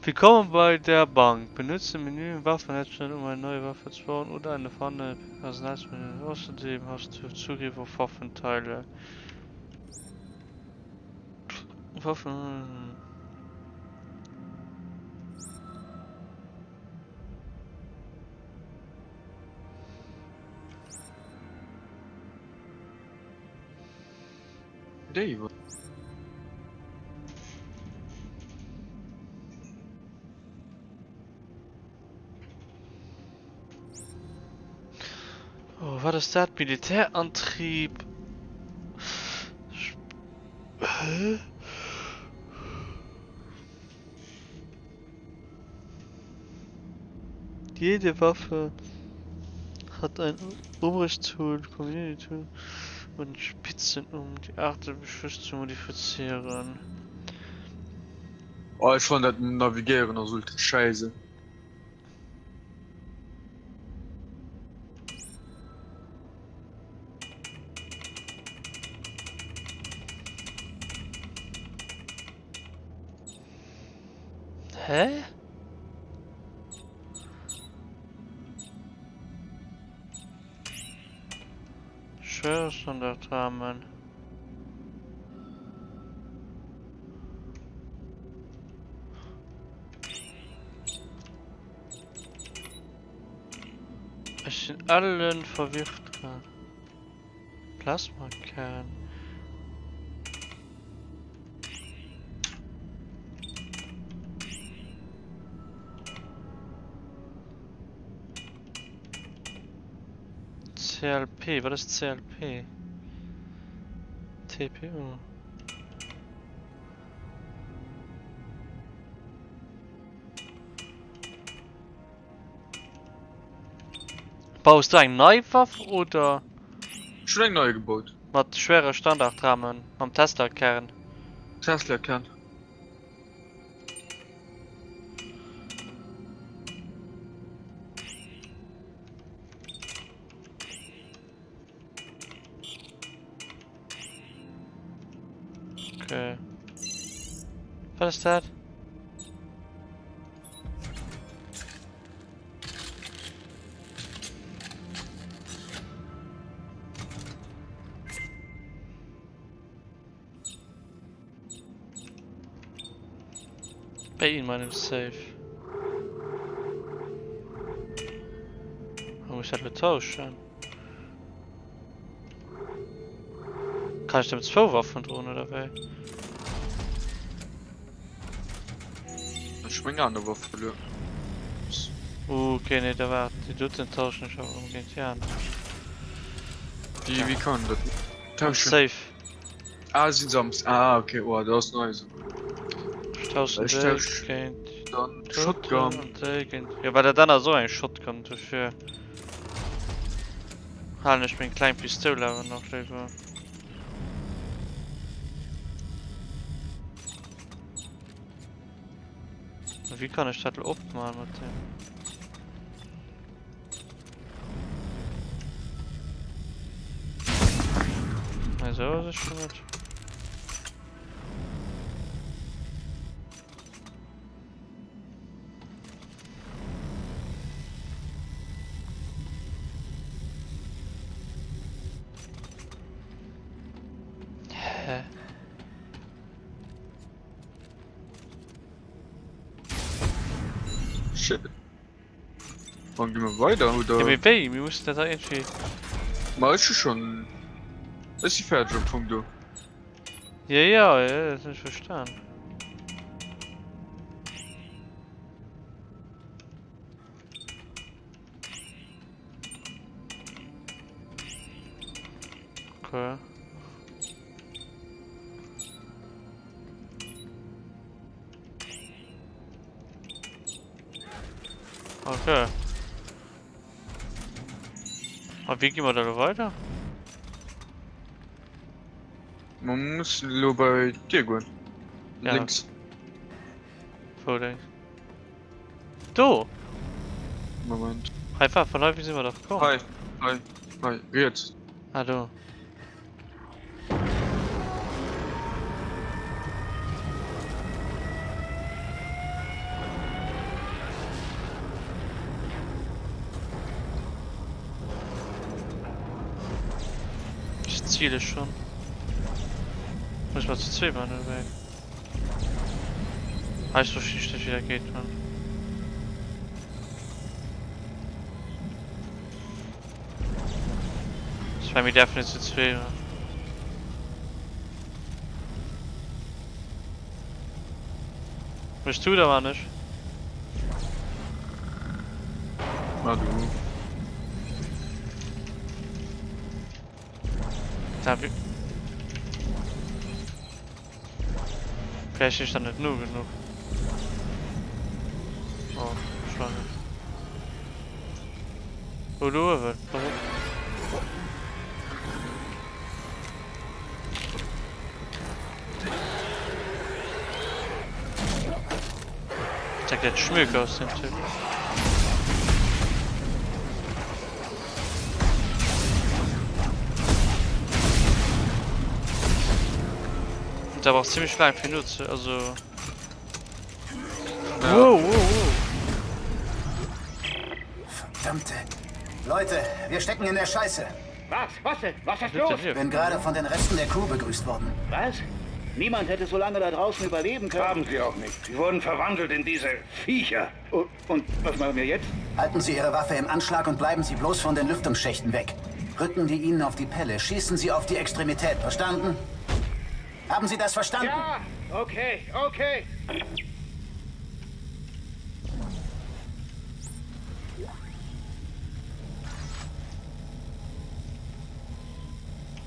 Willkommen bei der Bank. Benutze Menü Waffen herstellen, um eine neue Waffe zu bauen oder eine vorhandene Personalmenü. Außerdem hast du Zugriff auf Waffenteile. Waffen. Déi war. Oh, wat ass dat? Militärantrieb. Hä? Jede Waffe hat ein Umrichttool, Community Tool und Spitzen, um die Art des Beschusses zu modifizieren. Oh, ech fannen dat Navigéieren ass ultra scheise. Hä? Schwerstandardrahmen. Ech sinn allen verwirrt grad. Plasmakern. CLP, wat ass CLP? TPU. Baus du eng nei Waff oder? Ech hunn eng nei gebaut. Mat schwere Standardrahmen, mam Tesla-Kern. Tesla-Kern. Okay. Wat ass dat? Bei in meinem Safe. Warum muss ich das tauschen? Kann ich damit zwou Waffen drohen oder wéi? Ech meng aner Waff verluer. Uh, okay, nee, da war déi doten tauschen ech awer géint déi aner. Déi, wéi kann dat tauschen? Safe. Ah, sinn se am. Ah, okay, oh, dat ass nei esou. Ech tauschen Ech déi tausch géint dann doten Shotgun. an déi géint. Jo, well dat aner ass och eng Shotgun, dofir halen ech meng kleng Pistoul awer nach léiwer. Wéi kann ech dat lo opmaachen mat dem? Nee, sou ass et schon net. Hä? Shit. Wann gi mer weider oder? Ja, mee wéi? Mir mussen dat da irgendwie. Ma ech hu schon. Ech si fäerdeg am Fong do. Ja, ja, ja, dat hunn ech verstan. Okay. Okay. A wéi gi mer da elo weider? Mer mussen elo bei d'Dier goen. Ja. Lénks. Wou lénks? Do! Moment. Hei war, vun hei wéi si mer dach komm. Hei, hei, hei, riets. Ah do. Ich ziele schon. Muss man zu zwee man oder wéi? Heißt wahrscheinlich nicht, wie dat geht, man. Ich meine, wir dürfen jetzt zu zwee. Bist du da war nicht? Na du. Da Vielleicht ist da nicht nur genug. Oh, Schlange. Oh, do uewen. Pass op. Zeig dat Schmöck aus dem Typ. Da braucht ziemlich lang fir no ze also. Ja. Wow, wow, wow. Verdammte. Leute, wir stecken in der Scheiße. Was? Was denn? Was ist los? Bin gerade von den Resten der Crew begrüßt worden. Was? Niemand hätte so lange da draußen überleben können. Haben sie auch nicht. Sie wurden verwandelt in diese Viecher. Und, und was machen wir jetzt? Halten Sie Ihre Waffe im Anschlag und bleiben Sie bloß von den Lüftungsschächten weg. Rücken die Ihnen auf die Pelle, schießen Sie auf die Extremität, verstanden? Haben Sie das verstanden? Ja, okay, okay.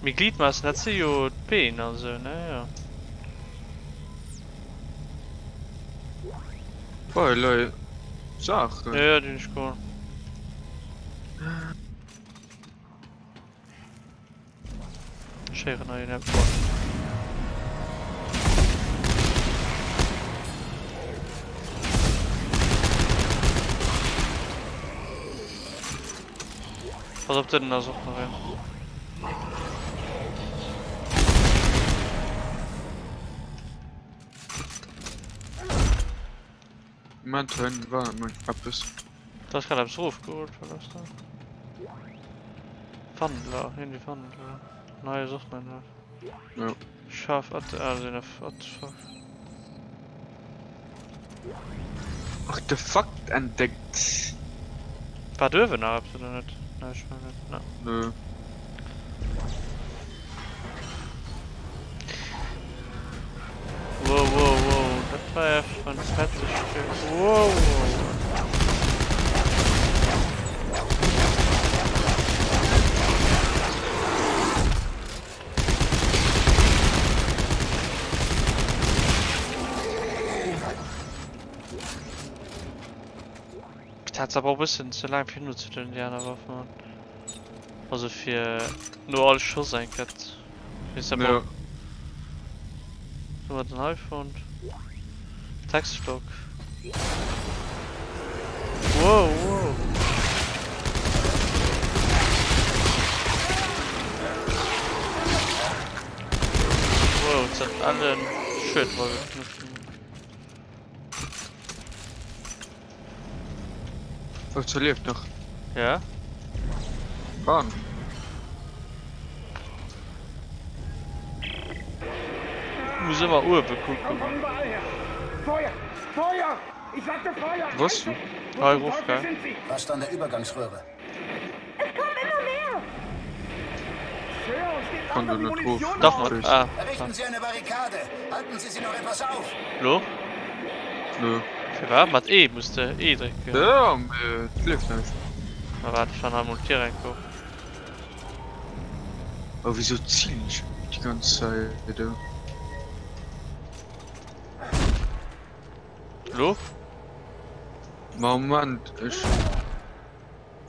Mee Gliedmassen, dat si jo d'Been an esou, ne? Jo. Oh, lei Saachen. Ja, ja, déi hunn ech geholl. Schéieren hei een Pass op, dënnen ass och nach een. Moment, hei war eppes. Da ass grad eppes erofgeholt, wat ass dat? Wandler, irgendwie Wandler. An hei ass och nach een. Ja. Scharf, ah, sinn Artefakt. Artefakt entdeckt. War do uewen nach eppes oder net? Ne, ech mengen net, ne. Nö. Wow, wow, wow, dat war ja schon fetzeg. Wow, wow. Dat ass awer och e bëssen ze laang fir nozelueden, déi aner Waff, Mann. Also fir no all Schoss eng Kéier. Weess awer Ja. och. Wou hu mer den hei fonnt? Textblock. Wow, wow. Wow, jetzt hat alle ein Schild voll gekniffen. Was lebt noch? Ja? Mann. Muss ëmmer uewe kucken. Feuer! Feuer! Ich sagte Feuer! Was? Hei ruf, gell? Was an der Übergangsröhre? Es kommen immer mehr! Kann du nicht rufen. Dach mal. Ah. Errichten Sie eine Barrikade. Halten Sie sie noch etwas auf. Lo? Nö. Fir wat? Mat E muss de E drécken. Ja, mee et leeft net. Ma waart, ech han hei mol d'Dier enk op. Oh, wieso zielen ich die ganze Zeit? Lo? Moment, ech.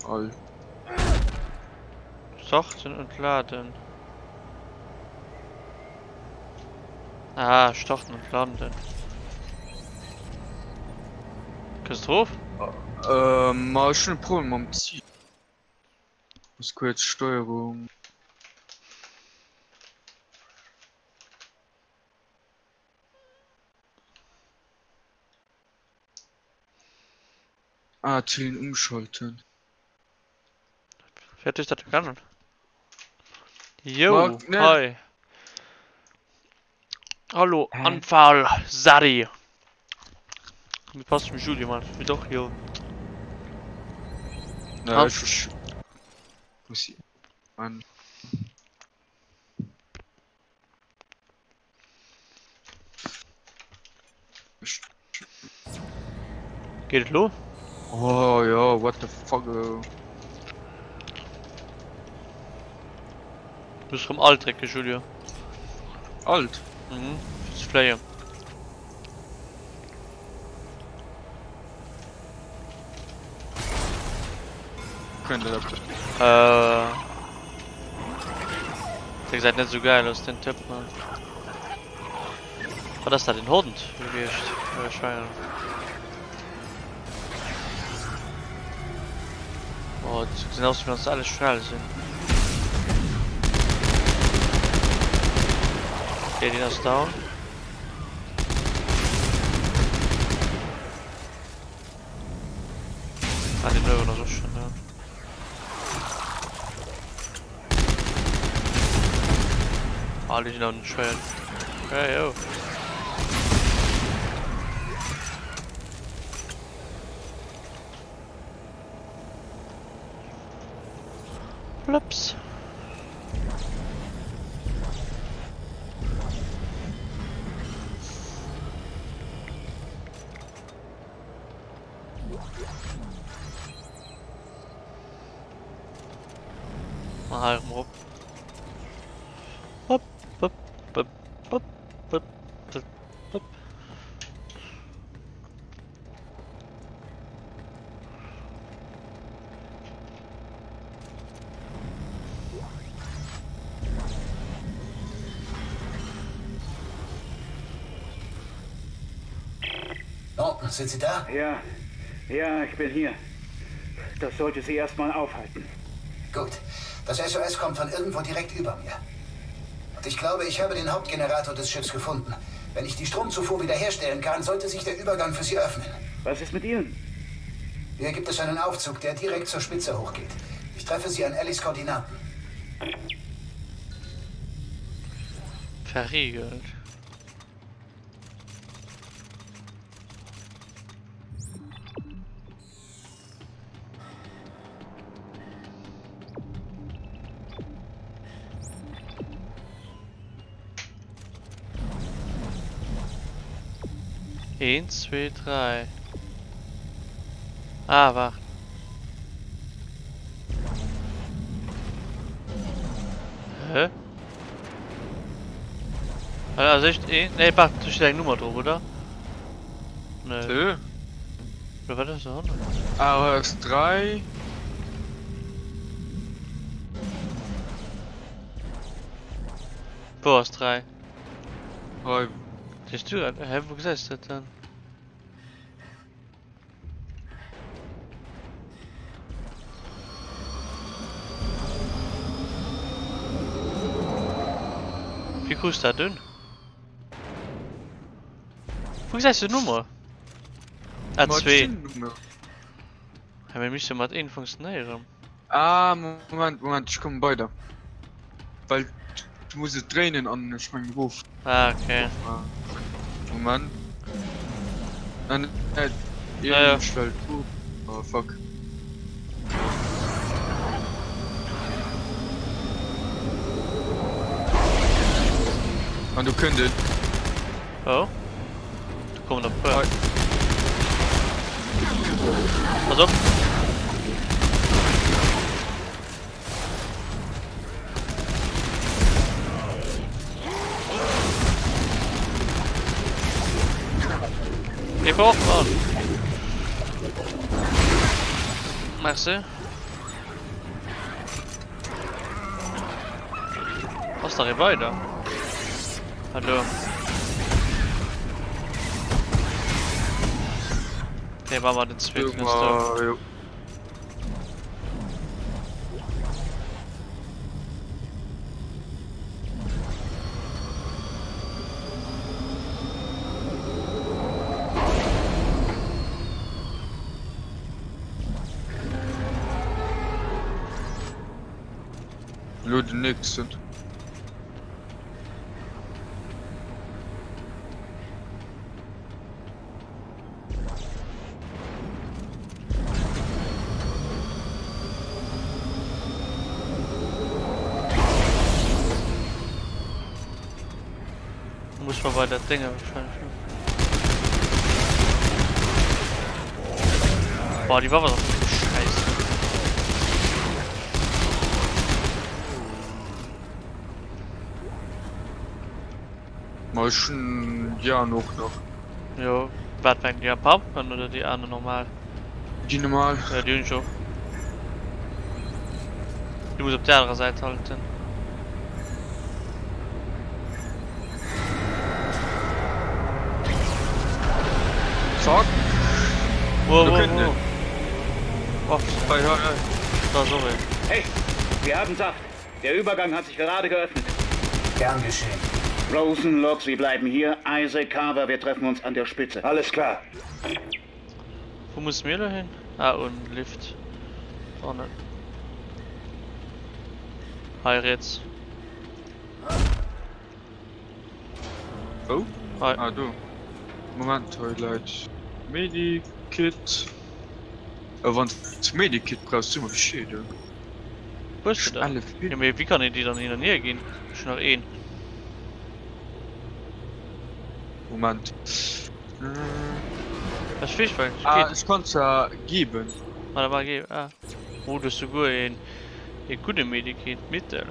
All. Starten und laden. Ah, starten und landen. Kënns du erof? Ähm, ma ech hunn e Problem mam Ziel. Muss kuerz Steuerung. Ah, Zielen umschalten. Fertig dat erkennen. Jo, hi. Hallo, Anfall, Sari. Mir passt zum Julio, Mann. Wie doch, jo. Na, ich, muss ich, Mann. Geet et lo? Oh ja, what the fuck. Oh. Du muss rëm alt drécke Julio. Alt? Mhm, fir ze fléien. Könnte dat. Äh. Der gesäit net sou geil aus den Typ man. Wat ass dat en Hond gewiescht? Wahrscheinlich. Oh, die gesinn aus wéi wann se alle schnell sinn. Okay, den ass down. Ah, den Löwen ass och schon down. Ah, die sind auch nicht schwer. Hey, yo. Flips. Mal hei erëm erop. Hopp, hopp, hopp, hopp, hopp, hopp, hopp. Norton, sind Sie da? Ja, ja, ich bin hier. Das sollte Sie erstmal aufhalten. Gut. Das SOS kommt von irgendwo direkt über mir. Und ich glaube, ich habe den Hauptgenerator des Schiffs gefunden. Wenn ich die Stromzufuhr wiederherstellen kann, sollte sich der Übergang für Sie öffnen. Was ist mit Ihnen? Hier gibt es einen Aufzug, der direkt zur Spitze hochgeht. Ich treffe Sie an Ellis Koordinaten. Verriegelt. Eent, zwee, dräi. Ah, waart. Hä? Also echt een, nee, waart, do steet eng Nummer drop, oder? Nee. Hä? Oder wat ass do hannen? AS 3. Wou ass 3? Hei. Siehst du dat? Hä, wou gesäis du dat dann? Wéi krus du dat un? Wou gesäis du d'Nummer? Ah, 2. Hä, mir misst jo mat een funktionéieren. Ah, Moment, Moment, ech kommen bei der. Well du muss et dréinen an ech mengen erof. Ah, okay. Moment. Nein, nein, Ja, ja. stellt. Oh, fuck. An du kënnt et. Oh. Do kommen der puer. Pass op! Geh hoch, Mann! Merci. Ass nach ee weider? Hallo. Nee, war mal den zweiten ist da. Jo. Lo den nächsten. Muss man bei der Dinge wahrscheinlich. Ne? Boah, die war was Scheiße. Mal schon ja noch noch. Jo, wat eng déi am Pumpgun oder déi aner normal? Déi normal. Ja, déi hunn ech och. Du muss op der anerer Säit halten. Zack. Wow, Da wow, kënnt wow. en. Oh, Hei, hei, hei. Da ass och een. Hey, wir haben Saft. Der Übergang hat sich gerade geöffnet. Gern geschehen. Rosen, Locke, Sie bleiben hier. Isaac Carver, wir treffen uns an der Spitze. Alles klar. Wo muss mir da hin? Ah, und Lift. Oh ne. Hei riets. Wou? Hei. Ah, do. Moment, hei läit Medikit. Äh, wann s de Medikit brauchs, so mer Bescheed. Hues de der? Jo, mee wéi kann een déi dann hin an hier ginn? Ech hunn nach een. Moment. Ech weess well Ah, ech kann zwar geben. Ah, da war ge ah. Oh, du hues souguer een ee gudde Medikit, Mittel.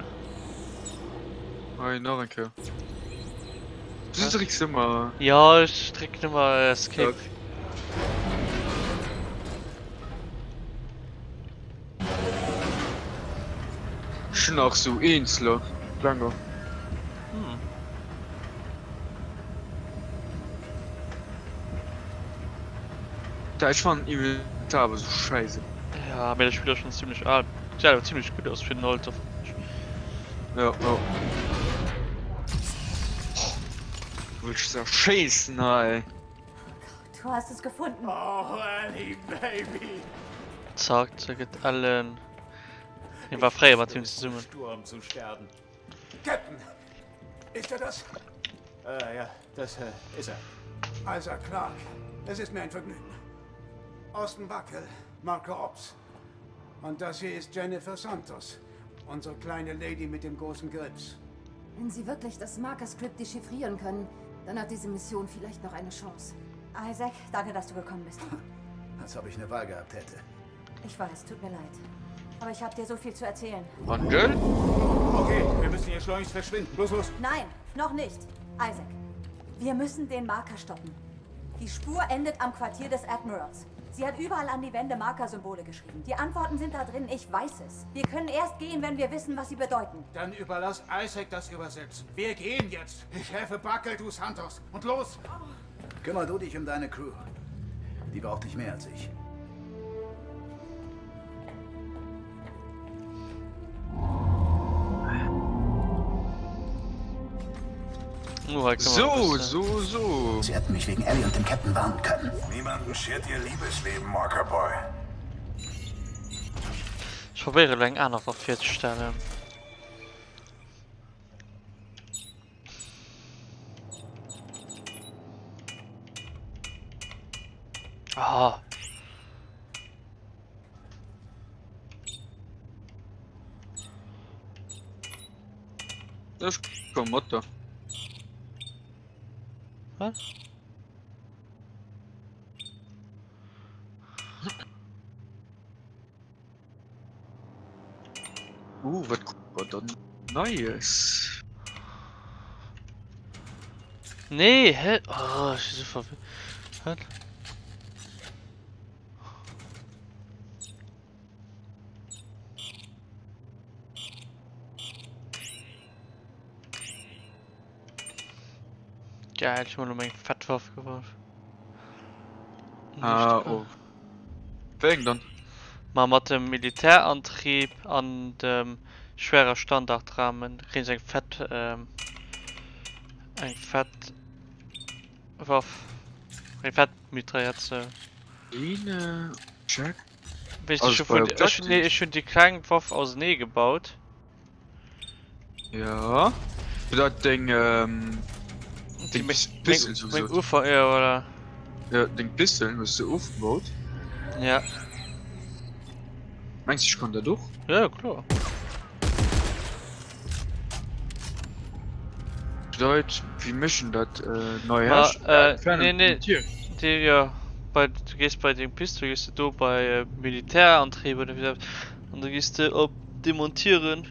Hei, nach eng Kéier. Du drécks ëmmer. Jo, ech drécken ëmmer Escape. Ech hunn nach sou eenzeler Klenger. Hm. Da ech fannen Inventar awer sou scheise. Ja, mee dat Spill ass schon zimmlech al. Gesäit awer zimmlech gutt aus fir den Alter. Ja, ja. Wollt ech se erschéissen hei. Du hast es gefunden. Oh, Ellie, Baby. Zack, da gëtt Ellen. Hie war fréier mat him zesummen. Sturm zu sterben. Captain, ist er das? Äh, ja, das äh, ist er. Isaac Clarke, es ist mir ein Vergnügen. Austin Buckle, Marco Ops. Und das hier ist Jennifer Santos, unsere kleine Lady mit dem großen Grips. Wenn Sie wirklich das Marker-Skript dechiffrieren können, dann hat diese Mission vielleicht noch eine Chance. Isaac, danke, dass du gekommen bist. Als ob ich eine Wahl gehabt hätte. Ich weiß, tut mir leid. Aber ich habe dir so viel zu erzählen. Angel? Okay, wir müssen hier schleunigst verschwinden. Los, los. Nein, noch nicht. Isaac, wir müssen den Marker stoppen. Die Spur endet am Quartier des Admirals. Sie hat überall an die Wände Markersymbole geschrieben. Die Antworten sind da drin, ich weiß es. Wir können erst gehen, wenn wir wissen, was sie bedeuten. Dann überlass Isaac das Übersetzen. Wir gehen jetzt. Ich helfe Buckle, du Santos. Und los! Kümmer du dich um deine Crew. Die braucht dich mehr als ich. So, so, so. Sie hätten mich wegen Ellie und dem Captain warnen können. Niemanden schert ihr Liebesleben, Marker Boy. Ech probéieren elo eng aner Waff virzestellen. Ah. Ech komm mat der. Wat? Uh, wat kucke mer dann Neies? Nee, hä? Oh, ech si sou verwirrt. Wat? Geil, ech hu mer elo meng fett Waff geworf. Ah, oh. Wéi eng dann? Ma mat dem Militärantrieb an dem schwerer Standardrahmen kréien se eng fett ähm, eng fett Waff. Eng fett Mitraillette. Een Check. Weess du, ech hun, ech, nee, ech hun déi kleng Waff ausenee gebaut. Ja. Dat deng ähm, deng Pistol so meng Ufer ja voilà. Ja, deng Pistol hues du ofgebaut? Ja. Mengst du, ich kann dat och? Ja, klar. Bedeit, wie méchen dat äh, nei Ma, äh, nee, nee, die, ja, bei, du gehst bei deng Pistol, gehst du do bei äh, Militärantrieb oder wie dat, an da gehst du op Demontieren.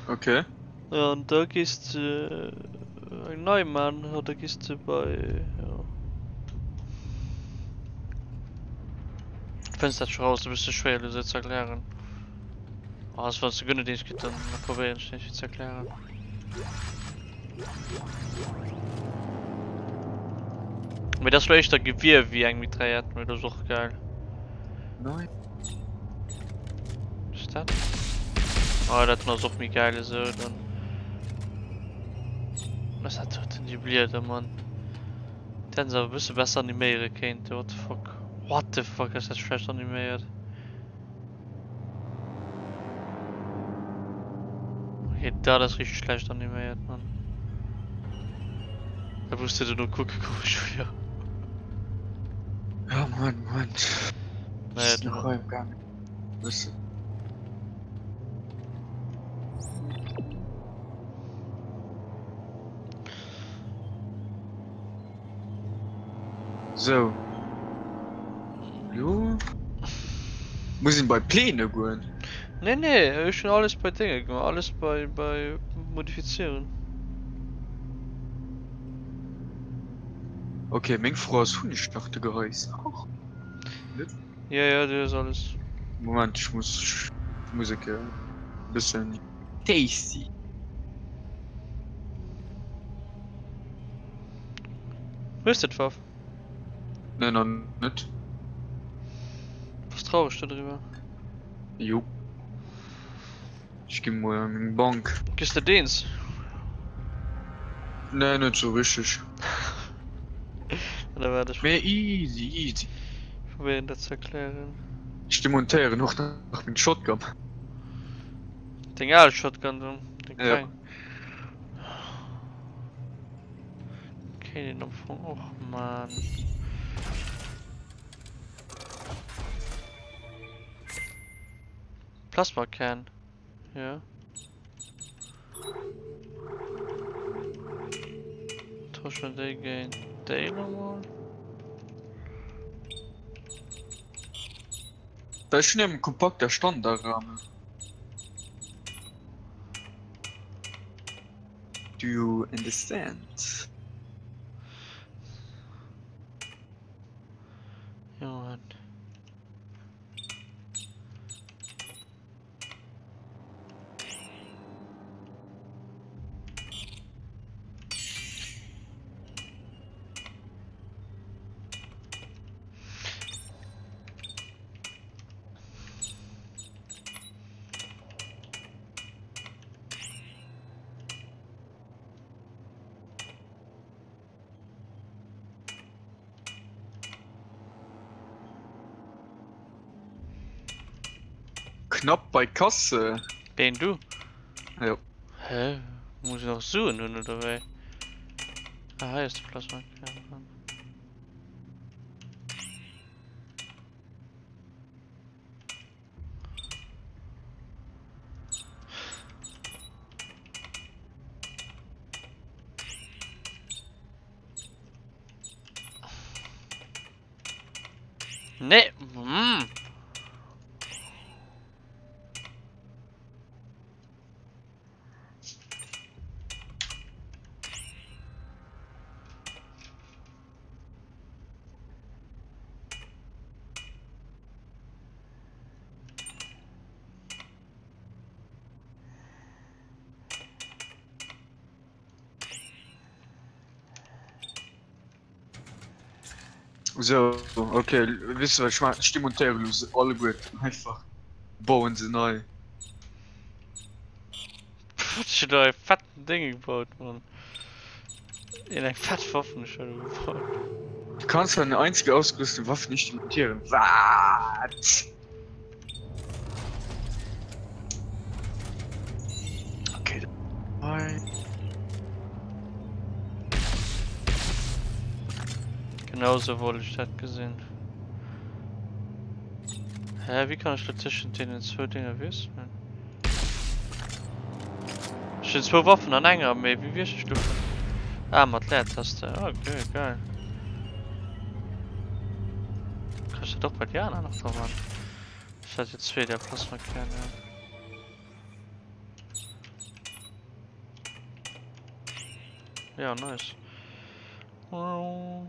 Okay. Ja, an da gees de eng nei man, oder gees de bei, ja. Fënns dat scho raus, e bësse schwéier elo se ze erklären. Also wann s de guer net eens gëtt, dann probéieren ech dir ze erklären. Mee dat ass lo éischter Gewier wéi eng Mitraillette, mee dat ass och geil. Nein. Was ist das? Oh, dat ass och méi geil esou dann. Was hat dat denn die Blieder, Mann? Die hätten se awer e bësse besser animéiere kéinten. What the fuck? What the fuck ass dat schlecht animéiert? Okay, dat ass richtig schlecht animéiert, Mann. Da musst du no kucke kommen, Julia. Ja, Moment, Moment. Naja, Ist noch im Gang. Weißt du. So. Jo. Muss een bei Pläne goen? Nee, nee, ech hun alles bei Dinge gemaach, alles bei, bei modifizieren. Okay, meng Fro ass, hunn ech nach de Gehäus? Och net. Ja, ja, du hues alles. Moment, ech muss, ech muss e Kéier e bëssen tasty. Hues de d'Waff? Nee, nach net. Bass traureg dodriwwer? Jo. Ech gi mol an meng Bank. Gëss de deens? Nee, net sou richteg. Da waart ech. Mee easy, easy. Probéieren dat ze erklären. Ech demontéieren och nach meng Shotgun. Deng al Shotgun do? Deng kleng? Ja. Kéint een am Fong och man. Plasmakern. Ja. Tauschen wir déi géint déi nochmal. Da ist schon eben kompakter Standardrahmen. Do you understand? Johann. Knapp bei Kasse. Ween du? Jo. Hä? Muss ich noch Suen hunn oder wéi? Ah, hei ass de Plasmakern. Nee. Mm. Sou, ok, weess de wat ech maachen? Ech demontéiere lo se alleguerten einfach, bauen se nei. Pff, ech hunn do e fetten Dénge gebaut, Mann. Een eng fett Waff hunn ech do gebaut. Du kannst deine einzige ausgerüstete Waffe nicht demontieren. Wat? Okay, hei. Genau sou wollt ech dat gesinn. Hä, wéi kann ech dat tëschent deenen zwou Dinger wiesselen? Ech hunn zwou Waffen an enger, mee wéi wiessel ech do vun? Ah, mat Leertaste. Okay, geil. Kann ech dat och bei déi aner nach dra man? Ech hat jo zwee där Plasmakerne. Ja, nice. Oh,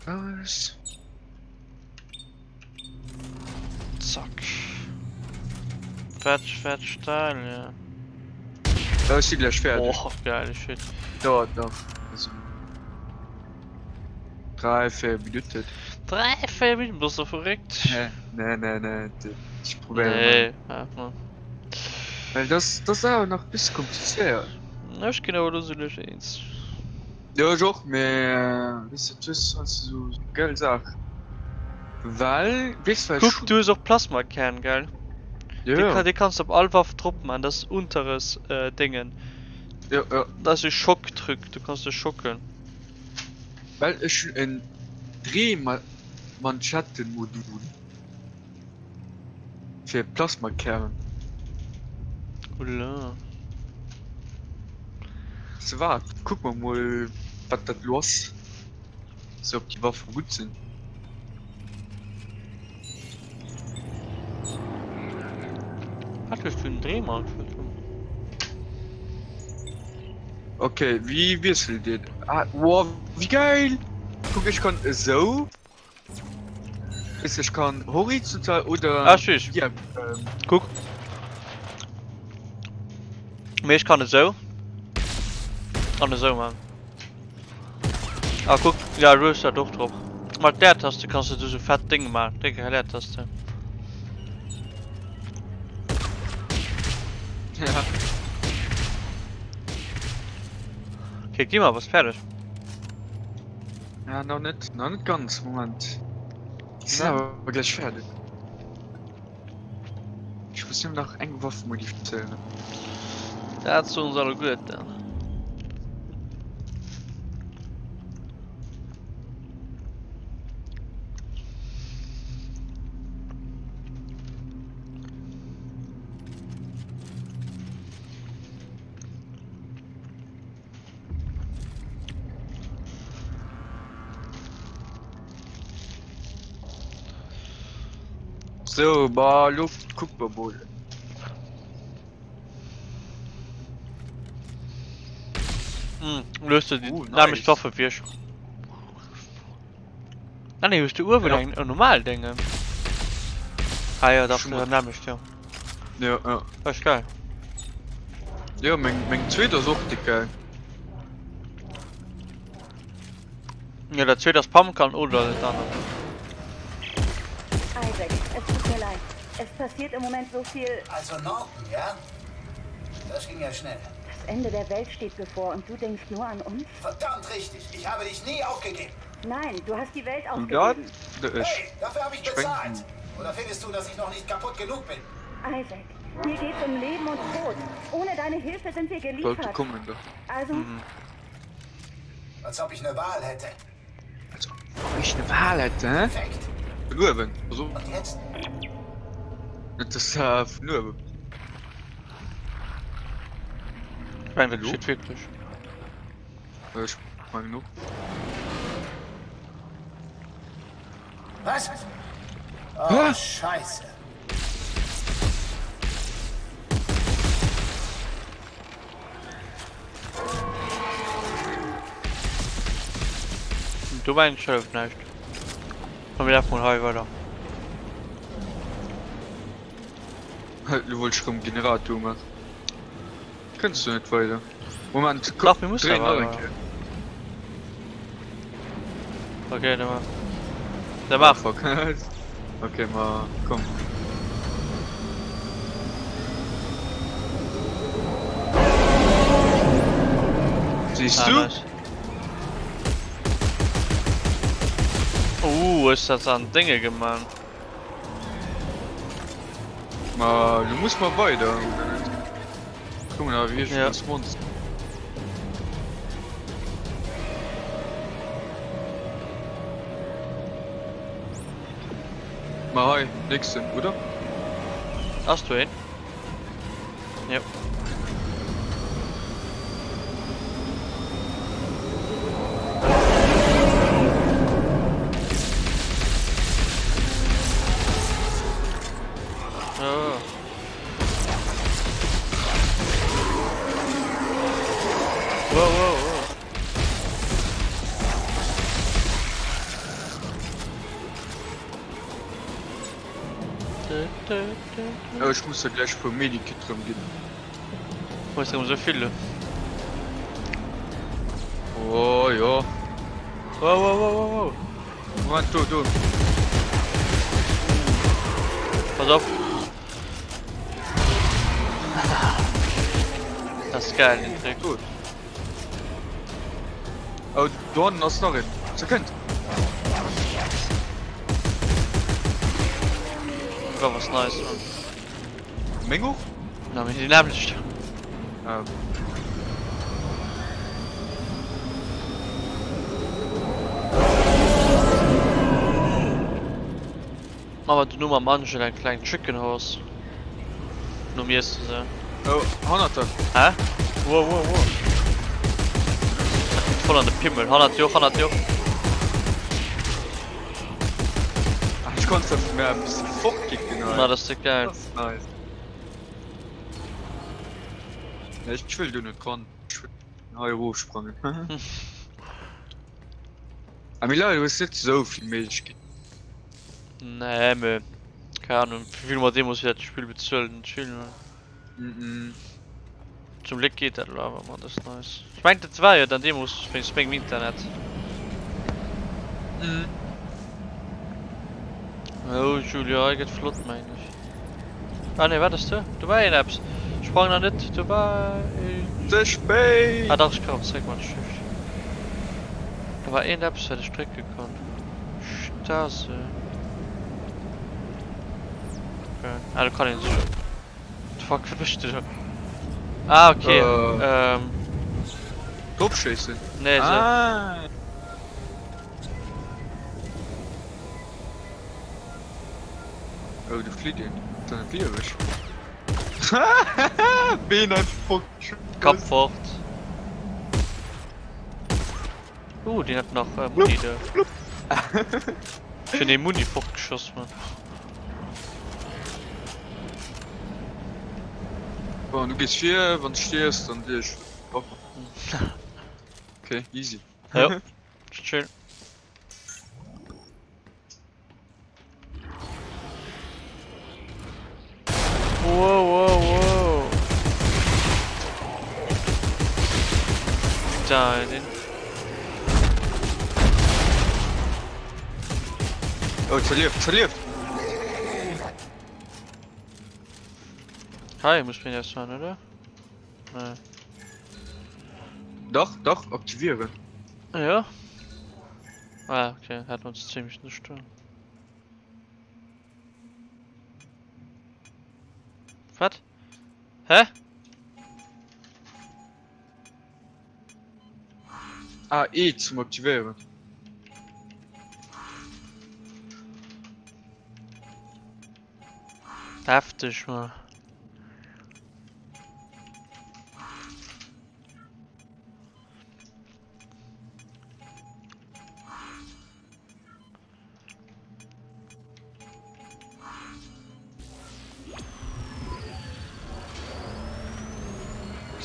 was? Zack. Fett, fett steil, ja. Da ist sie gleich fertig. Oh, geile Shit. Dauert noch. Also, 3, 4 Minuten. 3, 4 Minuten, bist du verrückt? Nee, nee, nee, nee. Ich probiere. Nee, ja, mal. Weil das, das ist aber nach bis kompliziert. Ech ginn awer lo sou lech eens. Jo ech och, mee weess de du hues sou geil Saach well weess wat Kuck du hues och Plasmakern gell? Jo jo. Dee kanns de op all Waff drop man, dat ass unteres Déngen. Jo jo. Dat ass e Schocktruck, du kanns de schocken. Well ech hunn en Drehmanschettenmodul fir Plasmakern. Oula. Weess de wat, kucke mer mol wat dat elo ass, sou ob déi Waffe gutt sinn. Wat hues du en Drehmanschette? Ok, wéi wiesselt dir? Ah, wow, wéi geil! Kuck, ech kann esou. Weess ech kann horizontal oder Ah, süß. ja, ähm, Guck. Mee ech kann esou an esou man. Ah guck, ja du hues dat och drop. Mat Leertaste kanns du sou fett Dénge man, décke Leertaste. Ja. Okay, gi mal, bass fäerdeg? Ja, nach net, nach net ganz. Moment. Sinn awer gleich fäerdeg. Ech muss nëmmen nach eng Waff modifizéieren. Dat soen se alleguerten. So, bah, lo kucke mer mol. Hm, lo hues du déi Oh, nämlecht nice. Waffe wéi ech. Ah nee, hues du uewen Ja. eng normal Déngen? Ah jo, dach, Schon dat mal. nämlecht, jo. Ja, ja. Dat ass geil. Jo, meng, meng zweet ass och déck geil. Ja, dat zweet ass Pumpgun oder dat anert. Isaac, es tut mir leid. Es passiert im Moment so viel. Also Norton, ja? Das ging ja schnell. Das Ende der Welt steht bevor und du denkst nur an uns? Verdammt richtig. Ich habe dich nie aufgegeben. Nein, du hast die Welt Ja, aufgegeben. ech Hey, dafür habe ich sprengen. bezahlt. Oder findest du, dass ich noch nicht kaputt genug bin? Isaac, hier geht's um Leben und Tod. Ohne deine Hilfe sind wir Sollte geliefert. kommen da. Also, Als ob ich eine Wahl hätte. Als ob ich eine Wahl hätte, hä? Perfekt. Vun uewen, also. Und jetzt? Dat ass äh, vun uewen. Ich mein, dat geschitt wierklech. Ech mengen och. Was? Oh, Scheiße. Do war eng Schëlf näischt. Komm mir lafen mol hei weider. Lo wollt ech rëm Generator umaachen. Kënns du net weider? Moment, Dach, mir mussen dréi nach awer. eng Kéier. Okay, da mach. Da mach. Fuck. Okay, ma komm. Siehst Ah, du? nice. Uh, ist das an Dinge gemacht. Ma du muss mal weider oder net? Kommen awer wierklech Ja. ganz Monster. Ma hei, nächsten, oder? Hast du ihn? Ja. Oh. Wow, wow, wow. Oh, ech muss der gläich e puer Medikit rëm ginn. Hues rëm esou vill? Oh jo. Wow, wow, wow, wow, wow. Moment, do, do. Pass op. Das ist geil, den Trick. Gut. Oh, do hannen ass nach een. Sekund. War was nice, Mann. Meng och? Na, mir sinn déi nämmlecht. Ah, okay. Machen wir dono mam Angel eng kleng Chicken Horse. Nom Iessen sou. Oh, hannert der. Hä? Wow, wow, wow. Dat geet voll an de Pimmel. Hannert dir och, hannert dir och. Ah, ech konnt zwar mär e bësse fortkicken hei. Ma dat ass déck geil. Dat ass nice. Nee, ech wëll do net dran. Ech wëll hei erofsprangen. Ah, mee leider hues net esou vill Méiglechkeeten. Nee, mee keng Ahnung, wéi vill mer deemools fir dat Spill bezuelen, net vill, ne? Mhm. Zum Gléck geet dat elo awer, man, dat ass nice. Ech mengen, dat war jo dann deemools wéinst mengem Internet. Mhm. Oh Julia, hei gëtt flott, mengen ech. Ah nee, wat ass do? Do war een eppes. Sprang nach net, do war een. Ze spéit! Ah dach, ech kann erëm zréck mat Shift. Do war een eppes, wat ech drécke konnt. Stase. Okay. Ah, do kann een sech. What the fuck, wat mécht de do? Ah, okay. Äh. Ähm. Drop schéissen? Nee, se. Ah. Oh, do flitt een. Ass dat net lieweg? Been einfach fortgeschoss. Kapp fort. Uh, deen hat nach äh, Muni do. Ech hunn ee Muni fortgeschoss, Mann. Bon, du gees vir, wann du stierfs, dann dir ech. Okay, easy. Jo, schön. Wow, wow, wow. Da, den. Oh, zerlieft, zerlieft! Hi, muss mir das sein, oder? Nee. Dach, dach, aktivieren. Ja. Ah, okay, hat uns ziemlich nicht stören. Wat? Hä? Ah, E zum aktivéieren. Hefteg, man.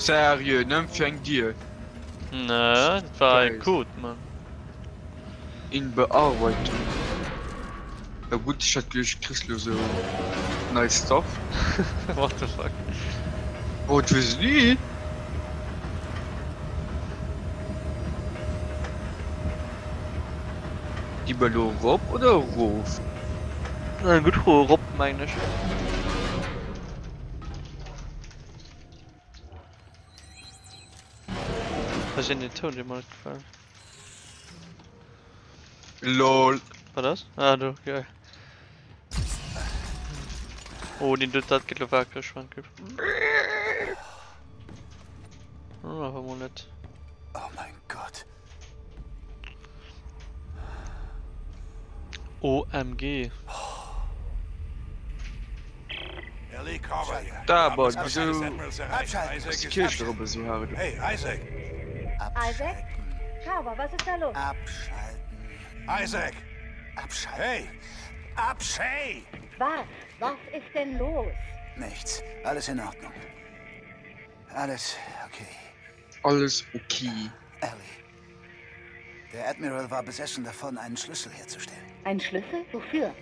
Seriö, nëmmen fir eng Dier? Nee, dat war e Code, Mann. In Bearbeitung. Ja gutt, ech hat geduecht, du kriss lo sou. Nice stuff. What the fuck? Oh, ech weess et nit. Gi mer elo erop oder erof? Eng gutt Fro, erop mengen ech. Ech sinn den Toun dee mer net gefält. Lol. Wat ass? Ah do, geil. Oh, den dat gëtt lo wakereg, wann gëtt. Oh, awer mol net. Oh mein Gott. OMG. Da, aber wieso ist die Kirche drüber so hart? Hey, Isaac! Isaac? Carver, was ist da los? Abschalten. Isaac! Abschalten. Hey! Absch hey! Was? Was ist denn los? Nichts. Alles in Ordnung. Alles okay. Alles okay. Ellie. Der Admiral war besessen davon, einen Schlüssel herzustellen. Ein Schlüssel? Wofür?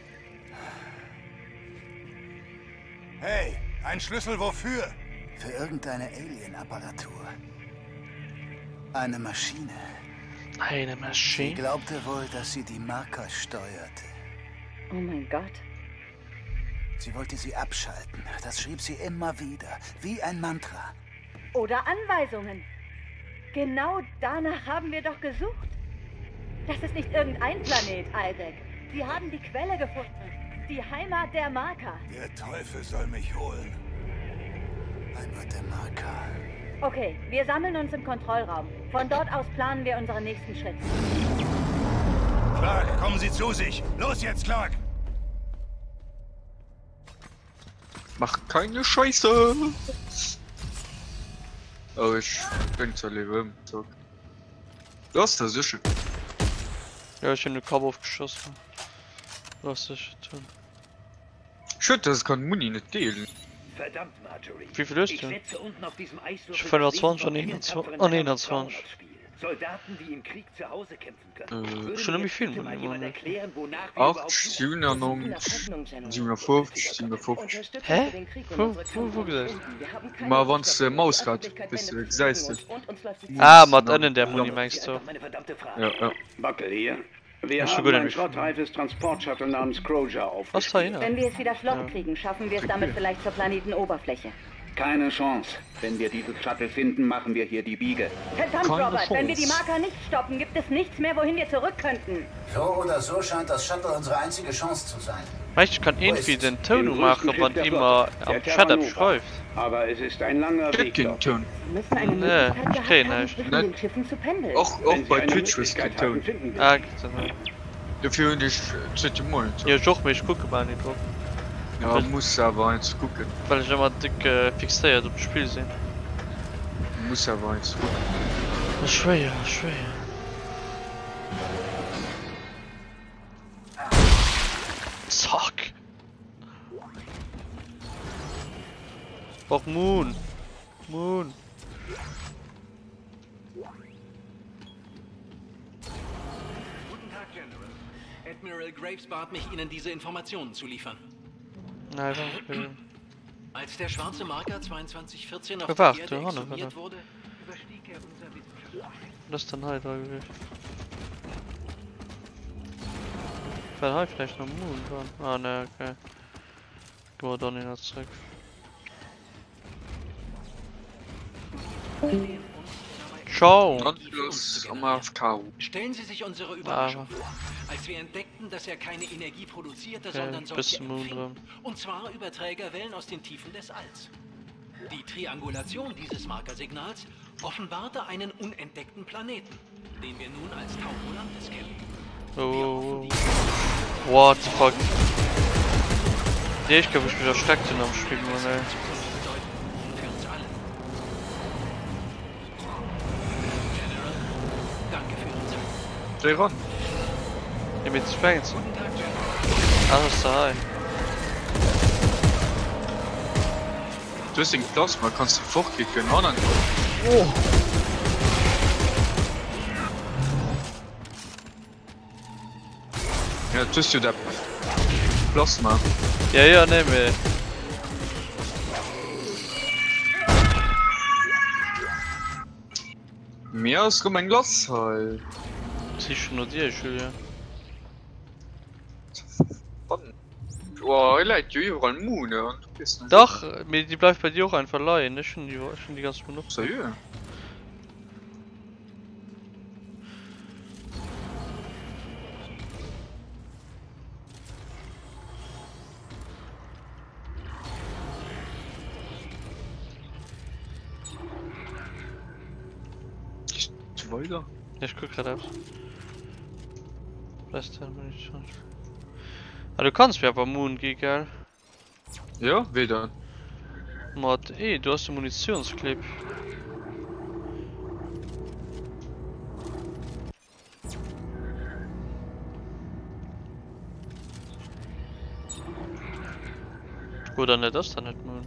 Hey, ein Schlüssel wofür? Für irgendeine Alien-Apparatur. Eine Maschine. Eine Sie Maschine? glaubte wohl, dass sie die Marker steuerte. Oh mein Gott. Sie wollte sie abschalten. Das schrieb sie immer wieder, wie ein Mantra. Oder Anweisungen. Genau danach haben wir doch gesucht. Das ist nicht irgendein Planet, Isaac. Sie haben die Quelle gefunden. Die Heimat der Marker. Der Teufel soll mich holen. Heimat der Marker. Okay, wir sammeln uns im Kontrollraum. Von dort aus planen wir unseren nächsten Schritt. Clark, kommen Sie zu sich! Los jetzt, Clark! Mach keine Scheiße! Oh, ech bréngt zwar léiwer ëm, zack. Du ass da sécher. Ja, ech hunn de Kapp ofgeschoss. Lass sech tun. Schued dass ech kann d'Muni net deelen. Verdammt, Marjorie. Wéi vill hues Ich du? setze unten auf diesem Ich Eiswürfel 25 an das Leben von 21 vielen tapferen an Männern und 21. Frauen aufs Spiel. Soldaten, die im Krieg zu Hause kämpfen können. Äh, Würde Schon mir nämlich jetzt viel bitte mal Muni, jemand Mann. erklären, wonach wir 8, überhaupt suchen? 97, 57, 57. Hä? Wo, wo, wo gesäis? Ma wann s de Maus grad bis du gesäis de. Ah, mat ënnen der Muni mengs du? Ja, ja. Buckle hier. Wir Ech hu haben guer ein net méi. schrottreifes Transportshuttle namens Crozier Was da aufgespürt. hin? Wenn wir es wieder flott Ja. kriegen, schaffen wir es damit vielleicht zur Planetenoberfläche. Keine Chance. Wenn wir dieses Shuttle finden, machen wir hier die Biege. Verdammt, Keine Robert, wenn wir die Chance. Marker nicht stoppen, gibt es nichts mehr, wohin wir zurück könnten. So oder so scheint das Shuttle unsere einzige Chance zu sein. Weißt du, ich kann Wo irgendwie ist es? den Ton Im größten machen, Schiff wann der immer Flotte, am der Chat Terra Nova. schreift. Aber es ist ein langer Gëtt Weg keen dort. Toun. Sie müssen eine Nee, Möglichkeit ich gehabt krieg haben, nicht. zwischen Ne? den Schiffen zu pendeln. Och, Wenn och Sie bei eine Twitch hues keen Möglichkeit hatten, Toun. finden wir Ah, sie. gibt's ja nicht. Dofir hunn ech zweete Monitor. Ja, ich och, mee ich kucke bal net drop. Ja, muss awer eins kucken. Well ech ëmmer dick äh, fixéiert op d'Spill sinn. Muss awer eins kucken. Ass schwéier, ass schwéier. Zack. Och Moon. Moon. Guten Tag, General. Admiral Graves bat mich, Ihnen diese Informationen zu liefern. Nein, okay. Als der schwarze Marker 2214 auf Warte, der Erde warte, exhumiert warte. wurde, überstieg er unser wissenschaftliches Das ist dann halt eigentlich. War hei vielleicht noch Moon dran? Ah ne, okay. Gehen wir dann wieder zurück. Ciao! Nautilus am AFK. Stellen Sie sich unsere Überraschung vor, als wir entdeckten, dass er keine Energie produzierte, Okay, sondern bis solche zum Moon empfing. drin. Und zwar über Trägerwellen aus den Tiefen des Alls. Die Triangulation dieses Markersignals offenbarte einen unentdeckten Planeten, den wir nun als Tau Volantis kennen. Oh. What the fuck? Nee, ich glaube, ich mich erschreckt hun am Spiel, Mann, ey. Für uns alle. General, danke für Ihre Zeit. Steh ran. Ja, mit sprengt. Ah, das ist da hei. Du hues deng Plasma, kanns du fortkicken an an. Oh. Ja, du hues jo dat. Plasma. Ja, ja, nee, mee. Mir ass rëm eng lass hei. Sichen no dir, Julien. Oh, hei läit jo iwwerall Mune an du weess net. Dach, mee déi bleift bei dir och einfach leien. Ech hunn déi, ech hunn déi ganz Mune och. Seriö? Gees du weider? Ech kuck grad eppes. Beste Munition. Ah, du kanns mir awer Moon gi, gell? Jo, wéi dann? Mat E, du hast de Munitionsclip. Oder net, ass dat net Moon?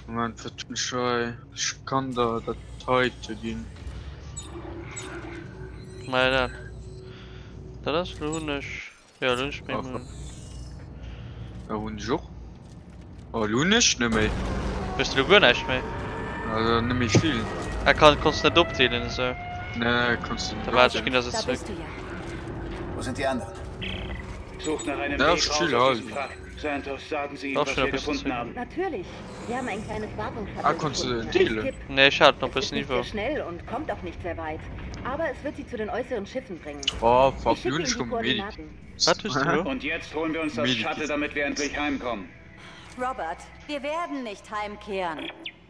Moment, wat hunn ech hei? Ech kann der dat heite ginn. Mei dat. Dat ass lo hunn ech. Jo, lo hunn ech méi Moon. Ja, hunn ech och. Oh, lo hunn ech net méi. Hues de lo guer näischt méi? Also net méi vill. Ah, kann, konns net opdeelen esou? Nee, konns du net Da waart, ech ginn der se Da zréck. bist du ja. Wo sind die anderen? Sucht nach einem Ja, Weg raus still aus halt. diesem Wrack. Santos, sagen Sie ihm, Auch was schon wir ein bisschen gefunden zurück. haben. Natürlich. Wir haben ein kleines Wartungsshuttle Ah, konntest du gefunden. Ein dealen? Skip. Nee, ich hatte noch Es bis ist nicht Niveau. sehr schnell und kommt auch nicht sehr weit. Aber es wird sie zu den äußeren Schiffen bringen. Oh, fuck, Ich schicke lo hunn Ihnen ech die rëm Medikit. Koordinaten. Wat hues du lo? Und jetzt holen wir uns das Medikit. Shuttle, damit wir endlich heimkommen. Robert, wir werden nicht heimkehren.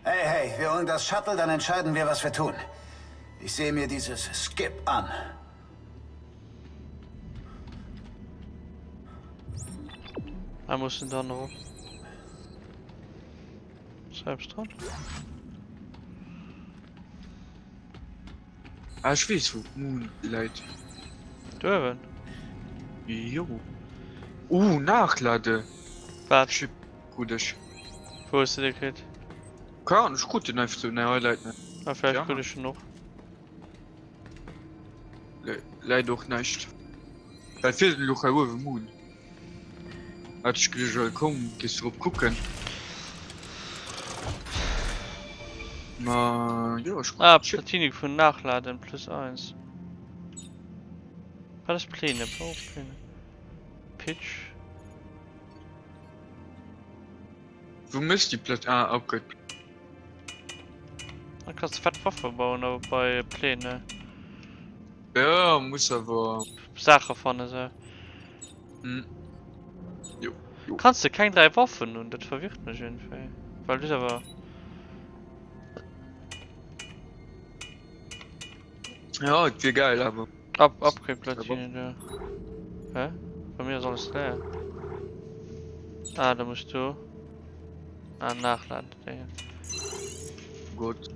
Hey, hey, wir holen das Shuttle, dann entscheiden wir, was wir tun. Ich sehe mir dieses Skip an. Ah, muss denn da noch? Selbst dran? Ah, ech weess wou d'Moon läit. Duerwen? Jo. Uh, Nachlade. Wat? Chip krut ech. Wou hues de dee kritt? Keine Ahnung, ech krut den einfach sou. Nee, hei läit net. Ah, vläicht Ja. krut ech en och. Läit och näischt. Well feelt elo hei uewe Moon. Hat ech geduecht, well komm, gees drop kucken. Ma jo, ech Ah, Platine vun Nachladen plus 1. Wat ass Pläne? Baupläne? Pitch? Wou méchs déi Plat ah upgrade. Da kanns de fett Waffe bauen awer bei Pläne. Ja muss awer. Saache fannen sou. Hm. Jo, jo. Kanns de keng 3 Waffen hunn? Dat verwirrt mech iergendwéi. Well du awer. Ja, et wier geil awer. Up Upgrade Platine do. Hä? Bei mir ass alles leer. Ah, da muss du. Ah, nachladen. Déngen. Gott.